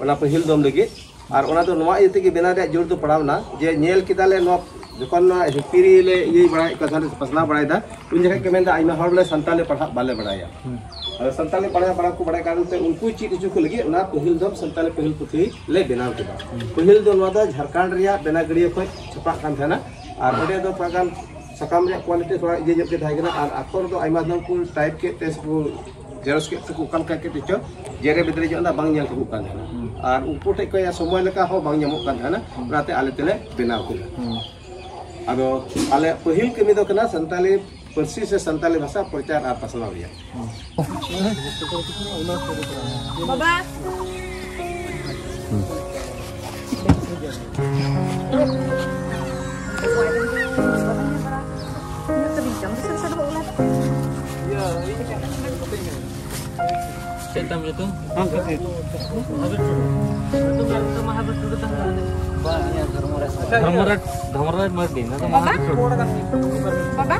ᱚᱱᱟ ᱯᱟᱹᱦᱤᱞ ᱫᱚᱢ ᱞᱟᱹᱜᱤᱫ᱾ ᱟᱨ ᱚᱱᱟ ᱫᱚ ᱱᱚᱣᱟ ᱤᱭᱟᱹ ᱛᱮᱜᱮ ᱵᱮᱱᱟᱣ ᱨᱮᱭᱟᱜ ᱡᱳᱨ ᱫᱚ ᱯᱟᱲᱟᱣ ᱮᱱᱟ ᱡᱮ ᱧᱮᱞ ᱠᱮᱫᱟᱞᱮ ᱱᱚᱣᱟ ᱡᱚᱠᱷᱚᱱ ᱱᱚᱣᱟ ᱦᱤᱯᱤᱨᱤ ᱞᱮ ᱤᱭᱟᱹ ᱵᱟᱲᱟᱭᱮᱫ ᱠᱚᱣᱟ, ᱛᱟᱦᱞᱮ ᱯᱟᱥᱱᱟᱣ ᱵᱟᱲᱟᱭᱮᱫᱟ, ᱩᱱ ᱡᱚᱠᱷᱚᱱ ᱠᱚ ᱢᱮᱱᱫᱟ, ᱟᱭᱢᱟ ᱦᱚᱲ ᱞᱮ ᱥᱟᱱᱛᱟᱲᱤ ᱯᱟᱲᱦᱟᱜ ᱵᱟᱞᱮ ᱵᱟᱲᱟᱭᱟ᱾ ᱟᱫᱚ ᱥᱟᱱᱛᱟᱲᱤ ᱯᱟᱲᱦᱟᱜ ᱵᱟᱲᱟ ᱠᱚ ᱵᱟᱲᱟᱭ ᱠᱟᱨᱚᱱ ᱛᱮ ᱩᱱᱠᱩ ᱪᱮᱫ ᱦᱚᱪᱚ ᱠᱚ ᱞᱟᱹᱜᱤᱫ ᱚᱱᱟ ᱯᱟᱹᱦᱤᱞ ᱫᱚ ᱥᱟᱱᱛᱟᱲᱤ ᱯᱟᱹᱦᱤᱞ ᱯᱩᱛᱷᱤ ᱞᱮ ᱵᱮᱱᱟᱣ ᱠᱮᱫᱟ᱾ ᱯᱟᱹᱦᱤᱞ ᱫᱚ ᱱᱚᱣᱟ ᱫᱚ ᱡᱷᱟᱲᱠᱷᱚᱸᱰ ᱨᱮᱭᱟᱜ ᱵᱮᱱᱟᱜᱟᱹᱲᱤᱭᱟᱹ ᱠᱷᱚᱱ ᱪᱷᱟᱯᱟᱜ ᱠᱟᱱ ᱛᱟᱦᱮᱱᱟ, ᱟᱨ ᱚᱸᱰᱮ ᱫᱚ ᱛᱷᱚᱲᱟ ᱜᱟᱱ ᱥᱟᱠᱟᱢ ᱨᱮᱭᱟᱜ ᱠᱳᱣᱟᱞᱤᱴᱤ ᱛᱷᱚᱲᱟ ᱤᱭᱟᱹ ᱧᱚᱜ ᱜᱮ ᱛᱟᱦᱮᱸ ᱠᱟᱱᱟ, ᱟᱨ ᱟᱠᱷᱚᱨ ᱫᱚ ᱟᱭᱢᱟ ᱫᱷᱟᱣ ᱠᱚ ᱴᱟᱭᱤᱯ ᱠᱮᱫ ᱛᱮ ᱥᱮᱠᱚ ᱡᱮᱨᱚᱠᱥ ᱠᱮᱫ ᱛᱮᱠᱚ ᱚᱠᱟ ᱞᱮᱠᱟ ᱠᱮᱫ ᱛᱮᱪᱚ ᱡᱮᱨᱮ ᱵᱮᱫᱨᱮ ᱧᱚᱜ ᱮᱱᱟ, ᱵᱟᱝ ᱧᱮᱞ ᱴᱷᱤᱠᱚᱜ ᱠᱟᱱ ᱛᱟᱦᱮᱱᱟ᱾ ᱟᱨ ᱩᱱᱠᱩ ᱴᱷᱮᱡ ᱠᱷᱚᱱ ᱥᱚᱢᱚᱭ ᱞᱮᱠᱟ ᱦᱚᱸ ᱵᱟᱝ ᱧᱟᱢᱚᱜ ᱠᱟᱱ ᱛᱟᱦᱮᱱᱟ, ᱚᱱᱟᱛᱮ ᱟᱞᱮ ᱛᱮᱞᱮ ᱵᱮᱱᱟᱣ ᱠᱮᱫᱟ᱾ ᱟᱫᱚ ᱟᱞᱮ ᱯᱟᱹᱦᱤᱞ ᱠᱟᱹᱢᱤ ᱫᱚ ᱠᱟᱱᱟ ᱥᱟᱱᱛᱟᱞᱤ ᱯᱟᱹᱨᱥᱤ ᱥᱮ ᱥᱟᱱᱛᱟᱞᱤ ᱵᱷᱟᱥᱟ ᱯᱨᱚᱪᱟᱨ ᱟᱨ ᱯᱟᱥᱱᱟᱣ ᱨᱮᱭᱟᱜ᱾ ᱵᱟᱵᱟ᱾ ᱪᱮᱫ ᱛᱟᱢ ᱧᱩᱛᱩᱢ? ᱢᱚᱦᱟᱵᱤᱨ ᱴᱩᱰᱩ᱾ ᱧᱩᱛᱩᱢ ᱟᱨ ᱧᱩᱛᱩᱢ ᱢᱚᱦᱟᱵᱤᱨ ᱴᱩᱰᱩ ᱛᱟᱢ ᱠᱟᱱᱟ᱾ ᱫᱷᱚᱨᱢᱚᱨᱟᱡᱽ, ᱫᱷᱚᱨᱢᱚᱨᱟᱡᱽ ᱢᱟᱨᱰᱤ, ᱱᱚᱣᱟ ᱫᱚ ᱵᱟᱵᱟ? ᱢᱚᱦᱟᱵᱤᱨ ᱴᱩᱰᱩ᱾ ᱵᱟᱵᱟ?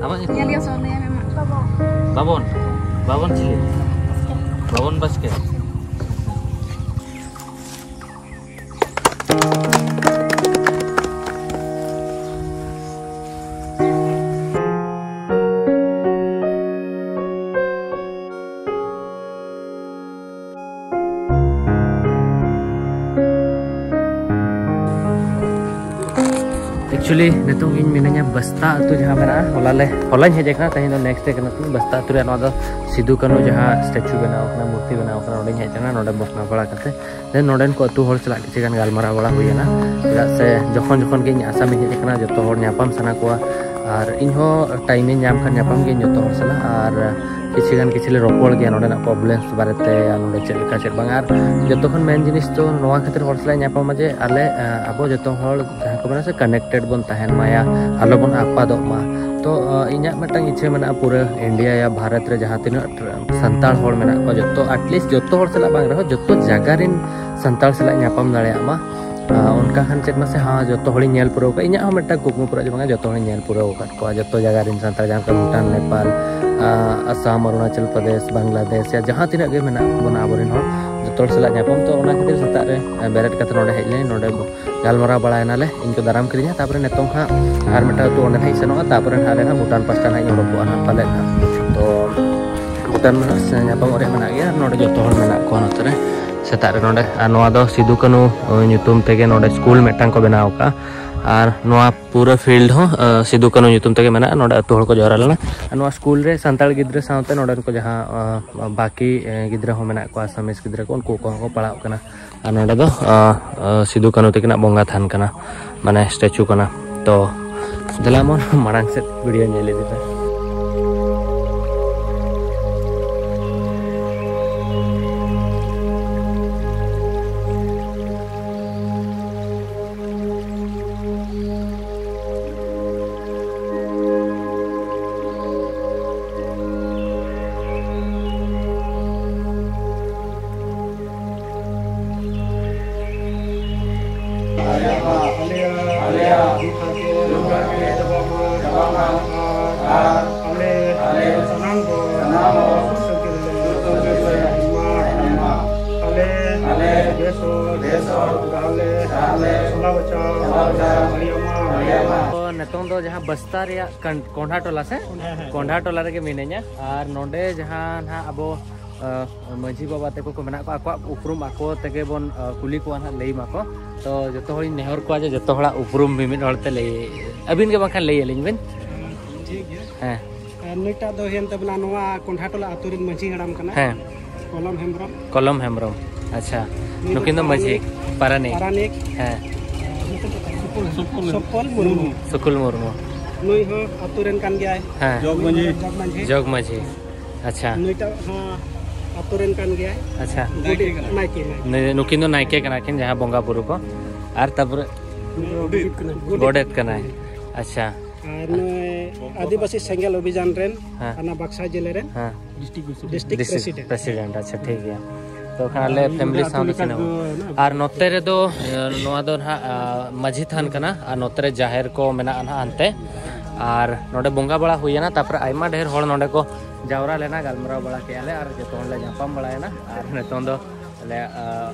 ᱟᱢᱟᱜ ᱧᱩᱛᱩᱢ? ᱧᱮᱞ ᱜᱮᱭᱟ ᱥᱮ ᱵᱟᱢ ᱞᱟᱹᱭᱟ ᱢᱮ ᱢᱟ? ᱵᱟᱵᱚᱱ᱾ ᱵᱟᱵᱚᱱ ᱪᱤᱞᱤ? ᱵᱟᱵᱚᱱ ᱵᱟᱥᱠᱮ᱾ Actually, ᱱᱤᱛᱚᱝ ᱤᱧ ᱢᱤᱱᱟᱹᱧᱟ ᱵᱟᱥᱛᱟ ᱟᱹᱛᱩ ᱡᱟᱦᱟᱸ ᱢᱮᱱᱟᱜᱼᱟ, ᱦᱚᱞᱟ ᱞᱮ, ᱦᱚᱞᱟᱧ ᱦᱮᱡ ᱟᱠᱟᱱᱟ, ᱛᱮᱦᱮᱧ ᱫᱚ next day ᱠᱟᱱᱟ ᱛᱤᱧ᱾ ᱵᱟᱥᱛᱟ ᱟᱹᱛᱩ ᱨᱮᱭᱟᱜ ᱱᱚᱣᱟ ᱫᱚ ᱥᱤᱫᱩ ᱠᱟᱹᱱᱦᱩ ᱡᱟᱦᱟᱸ statue ᱵᱮᱱᱟᱣ ᱟᱠᱟᱱᱟ, ᱢᱩᱨᱛᱤ ᱵᱮᱱᱟᱣ ᱟᱠᱟᱱᱟ, ᱚᱸᱰᱮᱧ ᱦᱮᱡ ᱟᱠᱟᱱᱟ, ᱱᱚᱸᱰᱮ ᱵᱚᱥᱱᱟ ᱵᱟᱲᱟ ᱠᱟᱛᱮ ᱫᱮᱱ ᱱᱚᱰᱮᱱ ᱠᱚ ᱟᱹᱛᱩ ᱦᱚᱲ ᱥᱟᱞᱟᱜ ᱠᱤᱪᱷᱩ ᱜᱟᱱ ᱜᱟᱞᱢᱟᱨᱟᱣ ᱵᱟᱲᱟ ᱦᱩᱭᱮᱱᱟ᱾ ᱪᱮᱫᱟᱜ ᱥᱮ ᱡᱚᱠᱷᱚᱱ ᱡᱚᱠᱷᱚᱱ ᱜᱮ ᱤᱧ ᱟᱥᱟᱢᱤᱧ ᱦᱮᱡ ᱟᱠᱟᱱᱟ, ᱡᱚᱛᱚ ᱦᱚᱲ ᱧᱟᱯᱟᱢ ᱥᱟᱱᱟ ᱠᱚᱣᱟ, ᱟᱨ ᱤᱧ ᱦᱚᱸ time ᱤᱧ ᱧᱟᱢ ᱠᱷᱟᱱ ᱧᱟᱯᱟᱢ ᱜᱤᱭᱟᱹᱧ ᱡᱚᱛᱚ ᱦᱚᱲ ᱥᱟᱞᱟᱜ, ᱟᱨ ᱠᱤᱪᱷᱩ ᱜᱟᱱ ᱠᱤᱪᱷᱩ ᱞᱮ ᱨᱚᱯᱚᱲ ᱜᱮᱭᱟ ᱱᱚᱰᱮᱱᱟᱜ problems ᱵᱟᱨᱮᱛᱮ, ᱟᱨ ᱱᱚᱰᱮ ᱪᱮᱫ ᱞᱮᱠᱟ ᱪᱮᱫ ᱵᱟᱝ᱾ ᱟᱨ ᱡᱚᱛᱚ ᱠᱷᱚᱱ main ᱡᱤᱱᱤᱥ ᱫᱚ ᱱᱚᱣᱟ ᱠᱷᱟᱹᱛᱤᱨ ᱦᱚᱲ ᱥᱟᱞᱟᱜ ᱧᱟᱯᱟᱢᱟ ᱡᱮ ᱟᱞᱮ, ᱟᱵᱚ ᱡᱚᱛᱚ ᱦᱚᱲ ᱡᱟᱦᱟᱸ ᱠᱚ ᱢᱮᱱᱟ ᱥᱮ connected ᱵᱚᱱ ᱛᱟᱦᱮᱱ ᱢᱟ, ᱭᱟ ᱟᱞᱚ ᱵᱚᱱ ᱟᱯᱟᱫᱚᱜ ᱢᱟ᱾ ᱛᱚ, ᱤᱧᱟᱹᱜ ᱢᱤᱫᱴᱟᱝ ᱤᱪᱪᱷᱟᱹ ᱢᱮᱱᱟᱜᱼᱟ, ᱯᱩᱨᱟᱹ India ᱭᱟ ᱵᱷᱟᱨᱚᱛ ᱨᱮ ᱡᱟᱦᱟᱸ ᱛᱤᱱᱟᱹᱜ ᱥᱟᱱᱛᱟᱲ ᱦᱚᱲ ᱢᱮᱱᱟᱜ ᱠᱚᱣᱟ, ᱡᱚᱛᱚ, at least ᱡᱚᱛᱚ ᱦᱚᱲ ᱥᱟᱞᱟᱜ ᱵᱟᱝ ᱨᱮᱦᱚᱸ, ᱡᱚᱛᱚ ᱡᱟᱭᱜᱟ ᱨᱮᱱ ᱥᱟᱱᱛᱟᱲ ᱥᱟᱞᱟᱜ ᱧᱟᱯᱟᱢ ᱫᱟᱲᱮᱭᱟᱜ ᱢᱟ᱾ ᱟᱨ ᱚᱱᱠᱟ ᱠᱷᱟᱱ ᱪᱮᱫ ᱢᱟᱥᱮ, ᱦᱮᱸ, ᱡᱚᱛᱚ ᱦᱚᱲᱤᱧ ᱧᱮᱞ ᱯᱩᱨᱟᱹᱣ ᱠᱟᱜᱼᱟ᱾ ᱤᱧᱟᱹᱜ ᱦᱚᱸ ᱢᱤᱫᱴᱟᱝ ᱠᱩᱠᱢᱩ ᱯᱩᱨᱟᱹᱜᱼᱟ ᱡᱮ ᱵᱟᱝᱟ, ᱡᱚᱛᱚ ᱦᱚᱲᱤᱧ ᱧᱮᱞ ᱯᱩᱨᱟᱹᱣ ᱟᱠᱟᱫ ᱠᱚᱣᱟ, ᱡᱚᱛᱚ ᱡᱟᱭᱜᱟ ᱨᱮᱱ ᱥᱟᱱᱛᱟᱲ, ᱡᱟᱦᱟᱸ ᱞᱮᱠᱟ ᱵᱷᱩᱴᱟᱱ, ᱱᱮᱯᱟᱞ, ᱟᱸ, ᱟᱥᱟᱢ, ᱚᱨᱩᱱᱟᱪᱚᱞ ᱯᱨᱚᱫᱮᱥ, ᱵᱟᱝᱞᱟᱫᱮᱥ, ᱭᱟ ᱡᱟᱦᱟᱸ ᱛᱤᱱᱟᱹᱜ ᱜᱮ ᱢᱮᱱᱟᱜ ᱵᱚᱱᱟ ᱟᱵᱚᱨᱮᱱ ᱦᱚᱲ, ᱡᱚᱛᱚ ᱦᱚᱲ ᱥᱟᱞᱟᱜ ᱧᱟᱯᱟᱢ᱾ ᱛᱚ, ᱚᱱᱟ ᱠᱷᱟᱹᱛᱤᱨ ᱥᱮᱛᱟᱜ ᱨᱮ, ᱟᱸ, ᱵᱮᱨᱮᱫ ᱠᱟᱛᱮ ᱱᱚᱰᱮ ᱦᱮᱡ ᱞᱮᱱᱟᱹᱧ᱾ ᱱᱚᱰᱮ ᱵᱚ-, ᱜᱟᱞᱢᱟᱨᱟᱣ ᱵᱟᱲᱟᱭᱮᱱᱟᱞᱮ, ᱤᱧ ᱠᱚ ᱫᱟᱨᱟᱢ ᱠᱤᱫᱤᱧᱟ᱾ ᱛᱟᱨᱯᱚᱨᱮ ᱱᱤᱛᱚᱝ ᱦᱟᱸᱜ ᱟᱨ ᱢᱤᱫᱴᱟᱝ ᱟᱹᱛᱩ ᱚᱸᱰᱮ ᱦᱟᱸᱜ ᱤᱧ ᱥᱮᱱᱚᱜᱼᱟ, ᱛᱟᱨᱯᱚᱨᱮ ᱦᱟᱸᱜ ᱟᱞᱮ ᱦᱟᱸᱜ ᱵᱷᱩᱴᱟᱱ ᱯᱟᱥᱴᱟ ᱦᱟᱸᱜ ᱤᱧ ᱚᱰᱚᱠᱚᱜᱼᱟ ᱦᱟᱸᱜ ᱯᱟᱞᱮᱫ ᱦᱟᱸᱜ᱾ ᱛᱚ ᱵᱷᱩᱴᱟᱱ ᱢᱟ ᱦᱟᱸᱜ ᱧᱟᱯᱟᱢᱚᱜ ᱨᱮᱭᱟᱜ ᱢᱮᱱᱟᱜ ᱜᱮᱭᱟ, ᱱᱚᱰᱮ ᱡᱚᱛᱚ ᱦᱚᱲ ᱢᱮᱱᱟᱜ ᱠᱚᱣᱟ ᱱᱚᱛᱮ ᱨᱮ ᱥᱮᱛᱟᱜ ᱨᱮ ᱱᱚᱰᱮ᱾ ᱟᱨ ᱱᱚᱣᱟ ᱫᱚ ᱥᱤᱫᱩ ᱠᱟᱹᱱᱩ ᱧᱩᱛᱩᱢ ᱛᱮᱜᱮ ᱱᱚᱰᱮ ᱥᱠᱩᱞ ᱢᱤᱫᱴᱟᱝ ᱠᱚ ᱵᱮᱱᱟᱣ ᱟᱠᱟᱫᱼᱟ᱾ ᱟᱨ ᱱᱚᱣᱟ ᱯᱩᱨᱟᱹ ᱯᱷᱤᱞᱰ ᱦᱚᱸ ᱥᱤᱫᱩ ᱠᱟᱹᱱᱩ ᱧᱩᱛᱩᱢ ᱛᱮᱜᱮ ᱢᱮᱱᱟᱜᱼᱟ᱾ ᱱᱚᱰᱮ ᱟᱹᱛᱩ ᱦᱚᱲ ᱠᱚ ᱡᱟᱣᱨᱟ ᱞᱮᱱᱟ᱾ ᱟᱨ ᱱᱚᱣᱟ ᱥᱠᱩᱞ ᱨᱮ ᱥᱟᱱᱛᱟᱲ ᱜᱤᱫᱽᱨᱟᱹ ᱥᱟᱶᱛᱮ ᱱᱚᱰᱮᱱ ᱠᱚ ᱡᱟᱦᱟᱸ ᱵᱟᱹᱠᱤ ᱜᱤᱫᱽᱨᱟᱹ ᱦᱚᱸ ᱢᱮᱱᱟᱜ ᱠᱚᱣᱟ, ᱟᱥᱟᱢᱤᱥ ᱜᱤᱫᱽᱨᱟᱹ ᱠᱚ, ᱩᱱᱠᱩ ᱠᱚᱦᱚᱸ ᱠᱚ ᱯᱟᱲᱦᱟᱜ ᱠᱟᱱᱟ᱾ ᱟᱨ ᱱᱚᱰᱮ ᱫᱚ ᱥᱤᱫᱩ ᱠᱟᱹᱱᱩ ᱛᱟᱹᱠᱤᱱᱟᱜ ᱵᱚᱸᱜᱟ ᱛᱷᱟᱱ ᱠᱟᱱᱟ, ᱢᱟᱱᱮ ᱥᱴᱮᱪᱩ ᱠᱟᱱᱟ᱾ ᱛᱚ ᱫᱮᱞᱟ ᱢᱚᱱ ᱢᱟᱲᱟᱝ ᱥᱮᱫ ᱵᱷᱤᱰᱤᱭᱳ ᱧᱮᱞ ᱤᱫᱤ ᱯᱮ᱾ ᱟᱞᱮᱭᱟᱜ ᱟᱞᱮᱭᱟᱜ ᱫᱩᱠ ᱦᱟᱨᱠᱮᱛ ᱫᱩᱠ ᱦᱟᱨᱠᱮᱛ ᱪᱟᱵᱟᱜ ᱢᱟ᱾ ᱪᱟᱵᱟᱜ ᱢᱟ᱾ ᱟᱨ ᱟᱨ ᱟᱞᱮ ᱟᱞᱮ ᱥᱟᱱᱟᱢ ᱠᱚ ᱥᱟᱱᱟᱢ ᱦᱚᱲ ᱥᱩᱠ ᱥᱟᱱᱛᱤ ᱨᱮᱞᱮ ᱥᱩᱠ ᱥᱟᱱᱛᱤ ᱨᱮᱞᱮ ᱛᱟᱦᱮᱱ ᱢᱟ᱾ ᱛᱟᱦᱮᱱ ᱢᱟ᱾ ᱟᱞᱮ ᱟᱞᱮ ᱵᱮᱥ ᱦᱚᱲ ᱵᱮᱥ ᱦᱚᱲ ᱰᱟᱦᱟᱨ ᱞᱮ ᱰᱟᱦᱟᱨ ᱞᱮ ᱥᱟᱞᱟ ᱵᱟᱪᱷᱟᱣ ᱥᱟᱞᱟ ᱵᱟᱪᱷᱟᱣ ᱫᱟᱲᱮᱭᱟᱜ ᱢᱟ᱾ ᱫᱟᱲᱮᱭᱟᱜ ᱢᱟ᱾ ᱛᱚ ᱱᱤᱛᱚᱝ ᱫᱚ ᱡᱟᱦᱟᱸ ᱵᱟᱥᱛᱟ ᱨᱮᱭᱟᱜ ᱠᱚᱱ-, ᱠᱚᱸᱰᱷᱟ ᱴᱚᱞᱟ ᱥᱮ? ᱦᱮᱸ, ᱦᱮᱸ᱾ ᱠᱚᱸᱰᱷᱟ ᱴᱚᱞᱟ ᱨᱮᱜᱮ ᱢᱤᱱᱟᱹᱧᱟ᱾ ᱟᱨ ᱱᱚᱰᱮ ᱡᱟᱦᱟᱸ ᱱᱟᱦᱟᱜ ᱟᱵᱚ ᱟᱸ, ᱢᱟᱹᱡᱷᱤ ᱵᱟᱵᱟ ᱛᱟᱠᱚ ᱠᱚ ᱢᱮᱱᱟᱜ ᱠᱚᱣᱟ, ᱟᱠᱚᱣᱟᱜ ᱩᱯᱨᱩᱢ ᱟᱠᱚ ᱛᱮᱜᱮ ᱵᱚᱱ, ᱟᱸ, ᱠᱩᱞᱤ ᱠᱚᱣᱟ ᱱᱟᱦᱟᱜ, ᱞᱟᱹᱭ ᱢᱟᱠᱚ᱾ ᱛᱚ ᱡᱚᱛᱚ ᱦᱚᱲᱤᱧ ᱱᱮᱦᱚᱨ ᱠᱚᱣᱟ ᱡᱮ ᱡᱚᱛᱚ ᱦᱚᱲᱟᱜ ᱩᱯᱨᱩᱢ ᱢᱤᱢᱤᱫ ᱦᱚᱲ ᱛᱮ ᱞᱟᱹᱭ, ᱟᱹᱵᱤᱱ ᱜᱮ ᱵᱟᱝᱠᱷᱟᱱ ᱞᱟᱹᱭ ᱟᱹᱞᱤᱧ ᱵᱤᱱ᱾ ᱴᱷᱤᱠ ᱜᱮᱭᱟ᱾ ᱦᱮᱸ᱾ ᱟᱨ ᱱᱩᱭᱴᱟᱜ ᱫᱚ ᱦᱩᱭᱮᱱ ᱛᱟᱵᱚᱱᱟ ᱱᱚᱣᱟ ᱠᱚᱸᱰᱷᱟ ᱴᱚᱞᱟ ᱟᱛᱳ ᱨᱮᱱ ᱢᱟᱹᱡᱷᱤ ᱦᱟᱲᱟᱢ ᱠᱟᱱᱟᱭ᱾ ᱦᱮᱸ᱾ ᱠᱚᱞᱚᱢ ᱦᱮᱢᱵᱨᱚᱢ᱾ ᱠᱚᱞᱚᱢ ᱦᱮᱢᱵᱨᱚᱢ᱾ ᱟᱪᱪᱷᱟ᱾ ᱱᱩᱭ ᱫᱚ ᱱᱩᱠᱤᱱ ᱫᱚ ᱢᱟᱹᱡᱷᱤ, ᱯᱟᱨᱟᱱᱤᱠ᱾ ᱯᱟᱨᱟᱱᱤᱠ᱾ ᱦᱮᱸ᱾ ᱥᱩᱠᱩᱞ ᱢᱩᱨᱢᱩ᱾ ᱥᱩᱠᱩᱞ ᱢᱩᱨᱢᱩ᱾ ᱱᱩᱭ ᱦᱚᱸ ᱟᱛᱳ ᱨᱮᱱ ᱠᱟᱱ ᱜᱮᱭᱟᱭ᱾ ᱦᱮᱸ᱾ ᱡᱚᱜᱽ ᱢᱟᱹᱡᱷᱤ᱾ ᱡᱚᱜᱽ ᱢᱟᱹᱡᱷᱤ᱾ ᱡᱚᱜᱽ ᱢᱟᱹᱡᱷᱤ᱾ ᱟᱪᱪᱷᱟ᱾ ᱱᱩᱭᱴᱟᱜ ᱦᱚᱸ ᱟᱛᱳ ᱨᱮᱱ ᱠᱟᱱ ᱜᱮᱭᱟᱭ᱾ ᱟᱪᱪᱷᱟ᱾ ᱜᱚᱰᱮᱛ, ᱱᱟᱭᱠᱮ, ᱱᱟᱭᱠᱮ᱾ ᱱᱩᱭ, ᱱᱩᱠᱤᱱ ᱫᱚ ᱱᱟᱭᱠᱮ ᱠᱟᱱᱟ ᱠᱤᱱ, ᱡᱟᱦᱟᱸ ᱵᱚᱸᱜᱟ ᱵᱩᱨᱩ ᱠᱚ᱾ ᱟᱨ ᱛᱟᱯᱚᱨᱮ ᱜᱚᱰᱮᱛ ᱠᱟᱱᱟᱭ᱾ ᱜᱚᱰᱮᱛ ᱠᱟᱱᱟᱭ᱾ ᱟᱪᱪᱷᱟ᱾ ᱟᱨ ᱱᱩᱭ ᱟᱹᱫᱤᱵᱟᱹᱥᱤ ᱥᱮᱸᱜᱮᱞ ᱚᱵᱷᱤᱡᱟᱱ ᱨᱮᱱ, ᱦᱮᱸ᱾ ᱦᱟᱱᱟ ᱵᱟᱠᱥᱟ ᱡᱮᱞᱟ ᱨᱮᱱ ᱦᱮᱸ᱾ District president. ᱯᱨᱮᱥᱤᱰᱮᱱᱴ, ᱟᱪᱪᱷᱟ, ᱴᱷᱤᱠ ᱜᱮᱭᱟ᱾ ᱛᱚ ᱠᱷᱟᱱ ᱟᱞᱮ ᱟᱨ ᱯᱷᱮᱢᱤᱞᱤ ᱱᱚᱰᱮ ᱥᱟᱶ ᱟᱹᱛᱩ ᱫᱚ ᱞᱮᱠᱟ ᱥᱮᱱᱚᱜ᱾ ᱫᱚ ᱦᱮᱱᱟᱜᱼᱟ᱾ ᱟᱨ ᱱᱚᱛᱮ ᱨᱮᱫᱚ, ᱮ, ᱱᱚᱣᱟ ᱫᱚ ᱱᱟᱦᱟᱜ, ᱟ, ᱢᱟᱹᱡᱷᱤ ᱛᱷᱟᱱ ᱠᱟᱱᱟ ᱟᱨ ᱱᱚᱛᱮ ᱨᱮ ᱡᱟᱦᱮᱨ ᱠᱚ ᱢᱮᱱᱟᱜᱼᱟ ᱱᱟᱦᱟᱜ ᱦᱟᱱᱛᱮ᱾ ᱟᱨ ᱱᱚᱰᱮ ᱵᱚᱸᱜᱟ ᱵᱟᱲᱟ ᱦᱩᱭᱮᱱᱟ, ᱛᱟᱯᱚᱨᱮ ᱟᱭᱢᱟ ᱰᱷᱮᱨ ᱦᱚᱲ ᱱᱚᱰᱮ ᱠᱚ ᱡᱟᱣᱨᱟ ᱞᱮᱱᱟ, ᱜᱟᱞᱢᱟᱨᱟᱣ ᱵᱟᱲᱟ ᱠᱮᱜᱼᱟ ᱞᱮ ᱟᱨ ᱡᱚᱛᱚ ᱦᱚᱲ ᱞᱮ ᱧᱟᱯᱟᱢ ᱵᱟᱲᱟᱭᱮᱱᱟ᱾ ᱟᱨ ᱱᱤᱛᱚᱝ ᱫᱚ ᱟᱞᱮ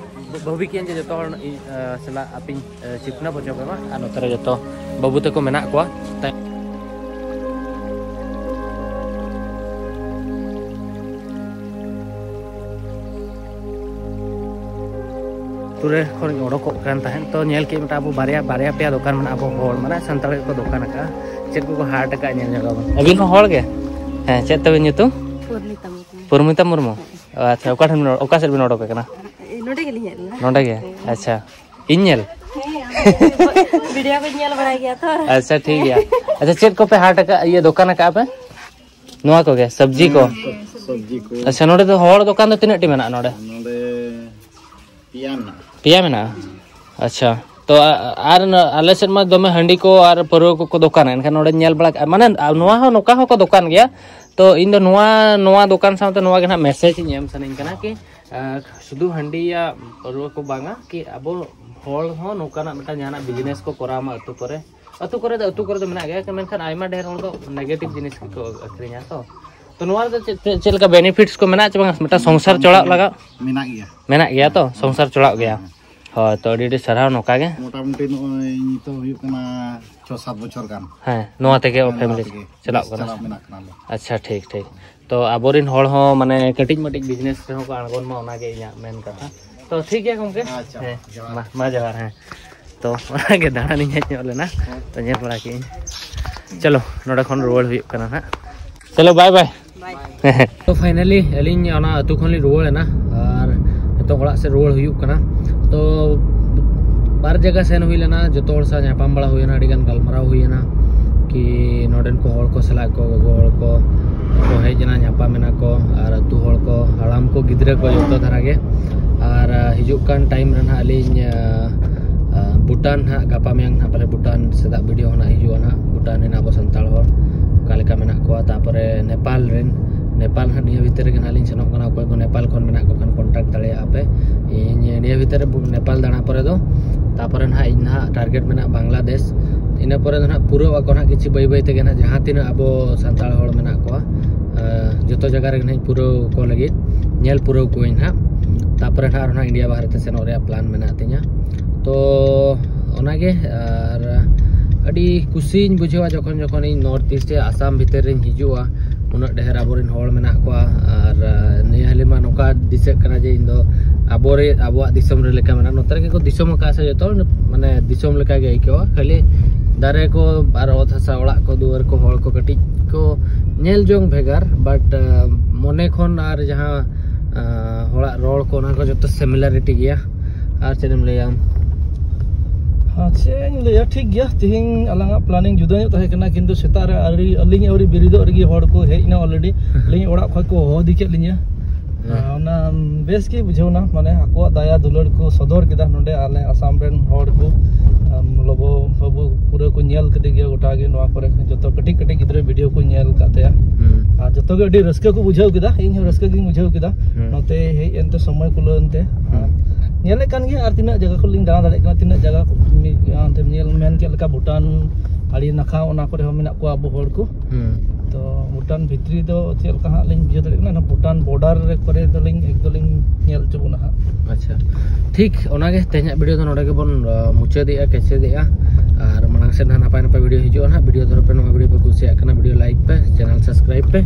ᱵᱷᱟᱹᱵᱤ ᱠᱤᱭᱟᱹᱧ ᱡᱮ ᱡᱚᱛᱚ ᱦᱚᱲ ᱤᱧ ᱥᱟᱞᱟᱜ ᱟᱯᱮᱧ ᱪᱤᱯᱱᱟ ᱵᱚᱪᱚ ᱠᱚᱣᱟ᱾ ᱟᱨ ᱱᱚᱛᱮ ᱨᱮ ᱡᱚᱛᱚ ᱵᱟᱹᱵᱩ ᱛᱟᱠᱚ ᱢᱮᱱᱟᱜ ᱠᱚᱣᱟ᱾ ᱟᱹᱛᱩ ᱨᱮ ᱠᱷᱚᱱ ᱤᱧ ᱚᱰᱚᱠᱚᱜ ᱠᱟᱱ ᱛᱟᱦᱮᱸᱫ, ᱛᱚ ᱧᱮᱞ ᱠᱮᱫ ᱢᱤᱫᱴᱟᱝ ᱟᱵᱚ ᱵᱟᱨᱭᱟ ᱵᱟᱨᱭᱟ ᱯᱮᱭᱟ ᱫᱚᱠᱟᱱ ᱢᱮᱱᱟᱜᱼᱟ, ᱟᱵᱚ ᱦᱚᱲ ᱢᱟᱱᱮ ᱥᱟᱱᱛᱟᱲ ᱜᱮᱠᱚ ᱫᱚᱠᱟᱱ ᱟᱠᱟᱫᱼᱟ᱾ ᱪᱮᱫ ᱠᱚᱠᱚ ᱦᱟᱴ ᱟᱠᱟᱫᱼᱟ ᱧᱮᱞ ᱧᱚᱜ ᱟᱵᱚᱱ᱾ ᱟᱹᱵᱤᱱ ᱦᱚᱸ ᱦᱚᱲ ᱜᱮ? ᱦᱮᱸ, ᱪᱮᱫ ᱛᱟᱵᱤᱱ ᱧᱩᱛᱩᱢ? ᱯᱩᱨᱢᱤᱛᱟ ᱢᱩᱨᱢᱩ᱾ ᱯᱩᱨᱢᱤᱛᱟ ᱢᱩᱨᱢᱩ? ᱟᱪᱪᱷᱟ, ᱚᱠᱟ ᱴᱷᱮᱱ ᱵᱤᱱ, ᱚᱠᱟ ᱥᱮᱫ ᱵᱤᱱ ᱚᱰᱚᱠ ᱟᱠᱟᱱᱟ? ᱱᱚᱰᱮ ᱜᱮᱞᱤᱧ ᱦᱮᱡ ᱞᱮᱱᱟ᱾ ᱱᱚᱰᱮ ᱜᱮ? ᱟᱪᱪᱷᱟ, ᱤᱧ ᱧᱮᱞ? ᱵᱷᱤᱰᱤᱭᱳ ᱠᱚ ᱧᱮᱞ ᱵᱟᱲᱟᱭ ᱜᱮᱭᱟ ᱛᱚ᱾ ᱟᱪᱪᱷᱟ, ᱴᱷᱤᱠ ᱜᱮᱭᱟ᱾ ᱟᱪᱪᱷᱟ, ᱪᱮᱫ ᱠᱚᱯᱮ ᱦᱟᱴ ᱟᱠᱟᱫ, ᱤᱭᱟᱹ ᱫᱚᱠᱟᱱ ᱟᱠᱟᱫᱼᱟ ᱯᱮ? ᱱᱚᱣᱟ ᱠᱚᱜᱮ, ᱥᱚᱵᱽᱡᱤ ᱠᱚ? ᱥᱚᱵᱽᱡᱤ ᱠᱚ᱾ ᱟᱪᱪᱷᱟ, ᱱᱚᱰᱮ ᱫᱚ ᱦᱚᱲ ᱫᱚᱠᱟᱱ ᱫᱚ ᱛᱤᱱᱟᱹᱜ ᱴᱤ ᱢᱮᱱᱟᱜᱼᱟ ᱱᱚᱰᱮ? ᱱᱚᱰᱮ ᱯᱮᱭᱟ ᱢᱮᱱᱟᱜᱼᱟ᱾ ᱯᱮᱭᱟ ᱢᱮᱱᱟᱜᱼᱟ? ᱟᱪᱪᱷᱟ, ᱛᱚ ᱟ-, ᱟᱨ ᱱᱚ-, ᱟᱞᱮ ᱥᱮᱫ ᱢᱟ ᱫᱚᱢᱮ ᱦᱟᱺᱰᱤ ᱠᱚ ᱟᱨ ᱯᱟᱹᱨᱣᱟᱹ ᱠᱚᱠᱚ ᱫᱚᱠᱟᱱᱟ, ᱮᱱᱠᱷᱟᱱ ᱱᱚᱰᱮᱧ ᱧᱮᱞ ᱵᱟᱲᱟ ᱠᱟᱜᱼᱟ, ᱢᱟᱱᱮ ᱟ-, ᱱᱚᱣᱟ ᱦᱚᱸ ᱱᱚᱝᱠᱟ ᱦᱚᱸᱠᱚ ᱫᱚᱠᱟᱱ ᱜᱮᱭᱟ᱾ ᱛᱚ ᱤᱧ ᱫᱚ ᱱᱚᱣᱟ, ᱱᱚᱣᱟ ᱫᱚᱠᱟᱱ ᱥᱟᱶᱛᱮ ᱱᱚᱣᱟ ᱜᱮ ᱱᱟᱦᱟᱜ ᱢᱮᱥᱮᱡᱽ ᱤᱧ ᱮᱢ ᱥᱟᱱᱟᱧ ᱠᱟᱱᱟ ᱠᱤ, ᱟ, ᱥᱩᱫᱷᱩ ᱦᱟᱺᱰᱤ ᱭᱟ ᱯᱟᱹᱨᱣᱟᱹ ᱠᱚ ᱵᱟᱝᱟ, ᱠᱤ ᱟᱵᱚ ᱦᱚᱲ ᱦᱚᱸ ᱱᱚᱝᱠᱟᱱᱟᱜ ᱢᱤᱫᱴᱟᱝ ᱡᱟᱦᱟᱱᱟᱜ ᱵᱤᱡᱽᱱᱮᱥ ᱠᱚ ᱠᱚᱨᱟᱣ ᱢᱟ ᱟᱹᱛᱩ ᱠᱚᱨᱮ᱾ ᱟᱹᱛᱩ ᱠᱚᱨᱮ ᱫᱚ, ᱟᱹᱛᱩ ᱠᱚᱨᱮ ᱫᱚ ᱢᱮᱱᱟᱜ ᱜᱮᱭᱟ, ᱢᱮᱱᱠᱷᱟᱱ ᱟᱭᱢᱟ ᱰᱷᱮᱨ ᱦᱚᱲ ᱫᱚ ᱱᱮᱜᱮᱴᱤᱵᱷ ᱡᱤᱱᱤᱥ ᱜᱮᱠᱚ ᱟᱹᱠᱷᱨᱤᱧᱟ᱾ ᱛᱚ, ᱛᱚ ᱱᱚᱣᱟ ᱨᱮᱫᱚ ᱪᱮᱫ, ᱪᱮᱫ, ᱪᱮᱫ ᱞᱮᱠᱟ ᱵᱮᱱᱤᱯᱷᱤᱴᱥ ᱠᱚ ᱢᱮᱱᱟᱜᱼᱟ ᱪᱮ ᱵᱟᱝ? ᱢᱤᱫᱴᱟᱝ ᱥᱚᱝᱥᱟᱨ ᱪᱚᱲᱟᱜ ᱞᱟᱜᱟᱜ? ᱢᱮᱱᱟᱜ ᱜᱮᱭᱟ᱾ ᱢᱮᱱᱟᱜ ᱜᱮᱭᱟ ᱛᱚ, ᱥᱚᱝᱥᱟᱨ ᱪᱚᱲᱟᱜ ᱜᱮᱭᱟ᱾ ᱦᱮᱸ᱾ ᱦᱳᱭ, ᱛᱚ ᱟᱹᱰᱤ ᱟᱹᱰᱤ ᱥᱟᱨᱦᱟᱣ ᱱᱚᱝᱠᱟ ᱜᱮ᱾ ᱢᱚᱴᱟᱢᱩᱴᱤ ᱱᱚᱜᱼᱚᱭ ᱱᱤᱛᱚᱜ ᱦᱩᱭᱩᱜ ᱠᱟᱱᱟ ᱪᱷᱚ ᱥᱟᱛ ᱵᱚᱪᱷᱚᱨ ᱜᱟᱱ᱾ ᱦᱮᱸ, ᱱᱚᱣᱟ ᱛᱮᱜᱮ ᱦᱮᱸ, ᱱᱚᱣᱟ ᱯᱷᱮᱢᱤᱞᱤ ᱛᱮᱜᱮ ᱪᱟᱞᱟᱜ ᱠᱟᱱᱟ᱾ ᱪᱟᱞᱟᱜ ᱢᱮᱱᱟᱜ ᱠᱟᱱᱟ ᱞᱮ᱾ ᱟᱪᱪᱷᱟ, ᱴᱷᱤᱠ, ᱴᱷᱤᱠ᱾ ᱛᱚ ᱟᱵᱚᱨᱮᱱ ᱦᱚᱲ ᱦᱚᱸ ᱢᱟᱱᱮ ᱠᱟᱹᱴᱤᱡ ᱢᱟᱹᱴᱤᱡ ᱵᱤᱡᱽᱱᱮᱥ ᱨᱮᱦᱚᱸ ᱠᱚ ᱟᱬᱜᱚᱱ ᱢᱟ, ᱚᱱᱟᱜᱮ ᱤᱧᱟᱹᱜ ᱢᱮᱱ ᱠᱟᱛᱷᱟ᱾ ᱛᱚ ᱴᱷᱤᱠ ᱜᱮᱭᱟ ᱜᱚᱢᱠᱮ᱾ ᱟᱪᱪᱷᱟ, ᱦᱮᱸ, ᱡᱚᱦᱟᱨ᱾ ᱢᱟ, ᱢᱟ ᱡᱚᱦᱟᱨ᱾ ᱦᱮᱸ, ᱛᱚ ᱚᱱᱟᱜᱮ ᱫᱟᱬᱟᱱᱤᱧ ᱦᱮᱡ ᱧᱚᱜ ᱞᱮᱱᱟ, ᱛᱚ ᱧᱮᱞ ᱵᱟᱲᱟ ᱠᱮᱫᱟᱹᱧ᱾ ᱪᱚᱞᱚ, ᱱᱚᱰᱮ ᱠᱷᱚᱱ ᱨᱩᱣᱟᱹᱲ ᱦᱩᱭᱩᱜ ᱠᱟᱱᱟ ᱱᱟᱦᱟᱜ᱾ ᱪᱚᱞᱚ, ᱵᱟᱭ ᱵᱟᱭ᱾ ᱛᱚ ᱯᱷᱟᱭᱱᱟᱞᱤ ᱟᱹᱞᱤᱧ ᱚᱱᱟ ᱟᱹᱛᱩ ᱠᱷᱚᱱ ᱞᱤᱧ ᱨᱩᱣᱟᱹᱲ ᱮᱱᱟ ᱟᱨ ᱱᱤᱛᱚᱜ ᱚᱲᱟᱜ ᱥᱮᱫ ᱨᱩᱣᱟᱹᱲ ᱦᱩᱭᱩᱜ ᱠᱟᱱᱟ᱾ ᱛᱚ ᱵᱟᱨ ᱡᱟᱭᱜᱟ ᱥᱮᱱ ᱦᱩᱭ ᱞᱮᱱᱟ, ᱡᱚᱛᱚ ᱦᱚᱲ ᱥᱟᱶ ᱧᱟᱯᱟᱢ ᱵᱟᱲᱟ ᱦᱩᱭᱮᱱᱟ, ᱟᱹᱰᱤᱜᱟᱱ ᱜᱟᱞᱢᱟᱨᱟᱣ ᱦᱩᱭᱮᱱᱟ ᱠᱤ ᱱᱚᱰᱮᱱ ᱠᱚ ᱦᱚᱲ ᱠᱚ ᱥᱟᱞᱟᱜ ᱠᱚ, ᱜᱚᱜᱚ ᱦᱚᱲ ᱠᱚ ᱠᱚ ᱦᱮᱡ ᱮᱱᱟ, ᱧᱟᱯᱟᱢ ᱮᱱᱟ ᱠᱚ, ᱟᱨ ᱟᱹᱛᱩ ᱦᱚᱲ ᱠᱚ, ᱦᱟᱲᱟᱢ ᱠᱚ, ᱜᱤᱫᱽᱨᱟᱹ ᱠᱚ, ᱡᱚᱛᱚ ᱫᱷᱟᱨᱟ ᱜᱮ᱾ ᱟᱨ ᱟ, ᱦᱤᱡᱩᱜ ᱠᱟᱱ ᱴᱟᱭᱤᱢ ᱨᱮ ᱱᱟᱦᱟᱜ ᱟᱹᱞᱤᱧ, ᱟ, ᱟ, ᱵᱷᱩᱴᱟᱱ ᱱᱟᱦᱟᱜ ᱜᱟᱯᱟ ᱢᱮᱭᱟᱝ ᱱᱟᱦᱟᱜ ᱯᱟᱞᱮ ᱵᱷᱩᱴᱟᱱ ᱥᱮᱫᱟᱜ ᱵᱷᱤᱰᱤᱭᱳ ᱱᱟᱦᱟᱜ ᱦᱤᱡᱩᱜᱼᱟ ᱱᱟᱦᱟᱜ, ᱵᱷᱩᱴᱟᱱ ᱨᱮᱱ ᱟᱵᱚ ᱥᱟᱱᱛᱟᱲ ᱦᱚᱲ ᱚᱠᱟ ᱞᱮᱠᱟ ᱢᱮᱱᱟᱜ ᱠᱚᱣᱟ, ᱛᱟᱯᱚᱨᱮ ᱱᱮᱯᱟᱞ ᱨᱮᱱ, ᱱᱮᱯᱟᱞ ᱱᱟᱦᱟᱜ ᱱᱤᱭᱟᱹ ᱵᱷᱤᱛᱤᱨ ᱨᱮᱜᱮ ᱱᱟᱦᱟᱜ ᱞᱤᱧ ᱥᱮᱱᱚᱜ ᱠᱟᱱᱟ᱾ ᱚᱠᱚᱭ ᱠᱚ ᱱᱮᱯᱟᱞ ᱠᱷᱚᱱ ᱢᱮᱱᱟᱜ ᱠᱚ ᱠᱷᱟᱱ ᱠᱚᱱᱴᱟᱠᱴ ᱫᱟᱲᱮᱭᱟᱜᱼᱟ ᱯᱮ᱾ ᱤᱧ ᱱᱤᱭᱟᱹ ᱵᱷᱤᱛᱤᱨ ᱨᱮ ᱵᱷᱩ-, ᱱᱮᱯᱟᱞ ᱫᱟᱬᱟ ᱯᱚᱨᱮ ᱫᱚ ᱛᱟᱯᱚᱨᱮ ᱱᱟᱦᱟᱜ ᱤᱧ ᱱᱟᱦᱟᱜ ᱴᱟᱨᱜᱮᱴ ᱢᱮᱱᱟᱜᱼᱟ ᱵᱟᱝᱞᱟᱫᱮᱥ᱾ ᱤᱱᱟᱹ ᱯᱚᱨᱮ ᱫᱚ ᱱᱟᱦᱟᱜ ᱯᱩᱨᱟᱹᱣ ᱟᱠᱚ ᱱᱟᱦᱟᱜ ᱠᱤᱪᱷᱩ ᱵᱟᱹᱭ ᱵᱟᱹᱭ ᱛᱮᱜᱮ ᱱᱟᱦᱟᱜ ᱡᱟᱦᱟᱸ ᱛᱤᱱᱟᱹᱜ ᱟᱵᱚ ᱥᱟᱱᱛᱟᱲ ᱦᱚᱲ ᱢᱮᱱᱟᱜ ᱠᱚᱣᱟ, ᱟ, ᱡᱚᱛᱚ ᱡᱟᱭᱜᱟ ᱨᱮᱜᱮ ᱱᱟᱦᱟᱜ ᱤᱧ ᱯᱩᱨᱟᱹᱣ ᱠᱚ ᱞᱟᱹᱜᱤᱫ ᱧᱮᱞ ᱯᱩᱨᱟᱹᱣ ᱠᱚᱣᱟᱧ ᱱᱟᱦᱟᱜ᱾ ᱛᱟᱨᱯᱚᱨᱮ ᱱᱟᱦᱟᱜ ᱟᱨᱦᱚᱸ ᱤᱱᱰᱤᱭᱟ ᱵᱟᱦᱨᱮ ᱛᱮ ᱥᱮᱱᱚᱜ ᱨᱮᱭᱟᱜ ᱯᱞᱟᱱ ᱢᱮᱱᱟᱜ ᱛᱤᱧᱟ᱾ ᱛᱚ ᱚᱱᱟᱜᱮ, ᱟᱨ ᱟᱹᱰᱤ ᱠᱩᱥᱤᱧ ᱵᱩᱡᱷᱟᱹᱣᱟ ᱡᱚᱠᱷᱚᱱ ᱡᱚᱠᱷᱚᱱ ᱤᱧ ᱱᱚᱨᱛᱷ ᱤᱥᱴ ᱨᱮ ᱟᱥᱟᱢ ᱵᱷᱤᱛᱤᱨ ᱨᱤᱧ ᱦᱤᱡᱩᱜᱼᱟ, ᱩᱱᱟᱹᱜ ᱰᱷᱮᱨ ᱟᱵᱚᱨᱮᱱ ᱦᱚᱲ ᱢᱮᱱᱟᱜ ᱠᱚᱣᱟ᱾ ᱟᱨ ᱱᱤᱭᱟᱹ ᱦᱟᱹᱞᱤ ᱢᱟ ᱱᱚᱝᱠᱟ ᱫᱤᱥᱟᱹᱜ ᱠᱟᱱᱟ ᱡᱮ ᱤᱧ ᱫᱚ ᱟᱵᱚᱨᱮ ᱟᱵᱚᱣᱟᱜ ᱫᱤᱥᱚᱢ ᱨᱮ ᱞᱮᱠᱟ ᱢᱮᱱᱟᱜᱼᱟ, ᱱᱚᱛᱮ ᱨᱮᱜᱮ ᱠᱚ ᱫᱤᱥᱚᱢ ᱟᱠᱟᱫ ᱥᱮ ᱡᱚᱛᱚ, ᱢᱟᱱᱮ ᱫᱤᱥᱚᱢ ᱞᱮᱠᱟ ᱜᱮ ᱟᱹᱭᱠᱟᱹᱣᱟ, ᱠᱷᱟᱹᱞᱤ ᱫᱟᱨᱮ ᱠᱚ ᱟᱨ ᱚᱛ ᱦᱟᱥᱟ, ᱚᱲᱟᱜ ᱠᱚ, ᱫᱩᱣᱟᱹᱨ ᱠᱚ, ᱦᱚᱲ ᱠᱚ ᱠᱟᱹᱴᱤᱡ ᱠᱚ ᱧᱮᱞ ᱡᱚᱝ ᱵᱷᱮᱜᱟᱨ, ᱵᱟᱴ ᱢᱚᱱᱮ ᱠᱷᱚᱱ ᱟᱨ ᱡᱟᱦᱟᱸ ᱦᱚᱲᱟᱜ ᱨᱚᱲ ᱠᱚ, ᱚᱱᱟ ᱠᱚ ᱡᱚᱛᱚ ᱥᱤᱢᱤᱞᱟᱨᱤᱴᱤ ᱜᱮᱭᱟ᱾ ᱟᱨ ᱪᱮᱫ ᱮᱢ ᱞᱟᱹᱭᱟ ᱟᱢ? ᱟᱨ ᱪᱮᱫ ᱤᱧ ᱞᱟᱹᱭᱟ, ᱴᱷᱤᱠ ᱜᱮᱭᱟ, ᱛᱮᱦᱮᱧ ᱟᱞᱟᱝᱟᱜ ᱯᱞᱟᱱᱤᱝ ᱡᱩᱫᱟᱹ ᱧᱚᱜ ᱛᱟᱦᱮᱸ ᱠᱟᱱᱟ, ᱠᱤᱱᱛᱩ ᱥᱮᱛᱟᱜ ᱨᱮ ᱟᱹᱣᱨᱤ, ᱟᱹᱞᱤᱧ ᱟᱹᱣᱨᱤ ᱵᱮᱨᱮᱫᱚᱜ ᱨᱮᱜᱮ ᱦᱚᱲ ᱠᱚ ᱦᱮᱡ ᱮᱱᱟ ᱚᱞᱨᱮᱰᱤ᱾ ᱟᱹᱞᱤᱧ ᱚᱲᱟᱜ ᱠᱷᱚᱱ ᱠᱚ ᱦᱚᱦᱚ ᱤᱫᱤ ᱠᱮᱫ ᱞᱤᱧᱟ᱾ ᱦᱮᱸ᱾ ᱟᱨ ᱚᱱᱟ ᱵᱮᱥ ᱜᱮ ᱵᱩᱡᱷᱟᱹᱣ ᱮᱱᱟ, ᱢᱟᱱᱮ ᱟᱠᱚᱣᱟᱜ ᱫᱟᱭᱟ ᱫᱩᱞᱟᱹᱲ ᱠᱚ ᱥᱚᱫᱚᱨ ᱠᱮᱫᱟ ᱱᱚᱰᱮ ᱟᱞᱮ ᱟᱥᱟᱢ ᱨᱮᱱ ᱦᱚᱲ ᱠᱚ᱾ ᱟᱢ, ᱞᱚᱵᱚ ᱵᱟᱹᱵᱩ ᱯᱩᱨᱟᱹ ᱠᱚ ᱧᱮᱞ ᱠᱮᱫᱮ ᱜᱮᱭᱟ ᱜᱚᱴᱟ ᱜᱮ, ᱱᱚᱣᱟ ᱠᱚᱨᱮ ᱡᱚᱛᱚ ᱠᱟᱹᱴᱤᱡ ᱠᱟᱹᱴᱤᱡ ᱜᱤᱫᱽᱨᱟᱹ ᱵᱷᱤᱰᱤᱭᱳ ᱠᱚ ᱧᱮᱞ ᱟᱠᱟᱫ ᱛᱟᱭᱟ᱾ ᱦᱩᱸ᱾ ᱟᱨ ᱡᱚᱛᱚ ᱜᱮ ᱟᱹᱰᱤ ᱨᱟᱹᱥᱠᱟᱹ ᱠᱚ ᱵᱩᱡᱷᱟᱹᱣ ᱠᱮᱫᱟ, ᱤᱧ ᱦᱚᱸ ᱨᱟᱹᱥᱠᱟᱹ ᱜᱤᱧ ᱵᱩᱡᱷᱟᱹᱣ ᱠᱮᱫᱟ᱾ ᱦᱩᱸ᱾ ᱱᱚᱛᱮ ᱦᱮᱡ ᱮᱱᱛᱮ ᱥᱚᱢᱚᱭ ᱠᱩᱞᱟᱹᱣ ᱮᱱᱛᱮ᱾ ᱦᱩᱸ᱾ ᱧᱮᱞᱮᱫ ᱠᱟᱱ ᱜᱮᱭᱟ, ᱟᱨ ᱛᱤᱱᱟᱹᱜ ᱡᱟᱭᱜᱟ ᱠᱚᱞᱤᱧ ᱫᱟᱬᱟ ᱫᱟᱲᱮᱭᱟᱜ ᱠᱟᱱᱟ, ᱛᱤᱱᱟᱹᱜ ᱡᱟᱭᱜᱟ ᱠᱚ ᱢᱤᱫ, ᱚᱱᱛᱮ ᱧᱮᱞ ᱢᱮᱱ ᱠᱮᱫ ᱞᱮᱠᱟ ᱵᱷᱩᱴᱟᱱ ᱟᱹᱰᱤ ᱱᱟᱠᱷᱟ, ᱚᱱᱟ ᱠᱚᱨᱮ ᱦᱚᱸ ᱢᱮᱱᱟᱜ ᱠᱚᱣᱟ ᱟᱵᱚ ᱦᱚᱲ ᱠᱚ᱾ ᱦᱩᱸ᱾ ᱛᱚ ᱵᱷᱩᱴᱟᱱ ᱵᱷᱤᱛᱨᱤ ᱫᱚ ᱪᱮᱫ ᱞᱮᱠᱟ ᱦᱟᱸᱜ ᱞᱤᱧ ᱵᱩᱡᱷᱟᱹᱣ ᱫᱟᱲᱮᱭᱟᱜ ᱠᱟᱱᱟ, ᱚᱱᱟ ᱵᱷᱩᱴᱟᱱ ᱵᱚᱰᱟᱨ ᱠᱚᱨᱮ ᱫᱚᱞᱤᱧ ᱮᱠᱫᱚᱢ ᱞᱤᱧ ᱧᱮᱞ ᱦᱚᱪᱚ ᱵᱚᱱᱟ ᱦᱟᱸᱜ᱾ ᱟᱪᱪᱷᱟ, ᱴᱷᱤᱠ, ᱚᱱᱟᱜᱮ ᱛᱮᱦᱮᱧᱟᱜ ᱵᱷᱤᱰᱤᱭᱳ ᱫᱚ ᱱᱚᱰᱮ ᱜᱮᱵᱚᱱ, ᱟ, ᱢᱩᱪᱟᱹᱫᱮᱜᱼᱟ, ᱠᱮᱪᱮᱫᱮᱜᱼᱟ᱾ ᱟᱨ ᱢᱟᱲᱟᱝ ᱥᱮᱫ ᱦᱟᱸᱜ ᱱᱟᱯᱟᱭ ᱱᱟᱯᱟᱭ ᱵᱷᱤᱰᱤᱭᱳ ᱦᱤᱡᱩᱜᱼᱟ ᱦᱟᱸᱜ᱾ ᱵᱷᱤᱰᱤᱭᱳ ᱫᱷᱚᱨᱮ ᱯᱮ, ᱱᱚᱣᱟ ᱵᱷᱤᱰᱤᱭᱳ ᱯᱮ ᱠᱩᱥᱤᱭᱟᱜ ᱠᱟᱱᱟ, ᱵᱷᱤᱰᱤᱭᱳ ᱞᱟᱭᱤᱠ ᱯᱮ, ᱪᱮᱱᱮᱞ ᱥᱟᱵᱥᱠᱨᱟᱭᱤᱵ ᱯᱮ᱾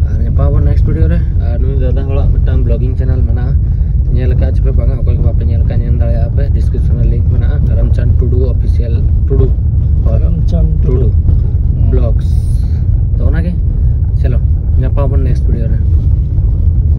ᱟᱨ ᱧᱟᱯᱟᱢ ᱟᱵᱚᱱ ᱱᱮᱠᱥᱴ ᱵᱷᱤᱰᱤᱭᱳ ᱨᱮ᱾ ᱟᱨ ᱱᱩᱭ ᱫᱟᱫᱟ ᱦᱚᱲᱟᱜ ᱢᱤᱫᱴᱟᱝ ᱵᱞᱚᱜᱤᱝ ᱪᱮᱱᱮᱞ ᱢᱮᱱᱟᱜᱼᱟ, ᱧᱮᱞ ᱟᱠᱟᱫ ᱪᱮᱯᱮ ᱵᱟᱝᱟ, ᱚᱠᱚᱭ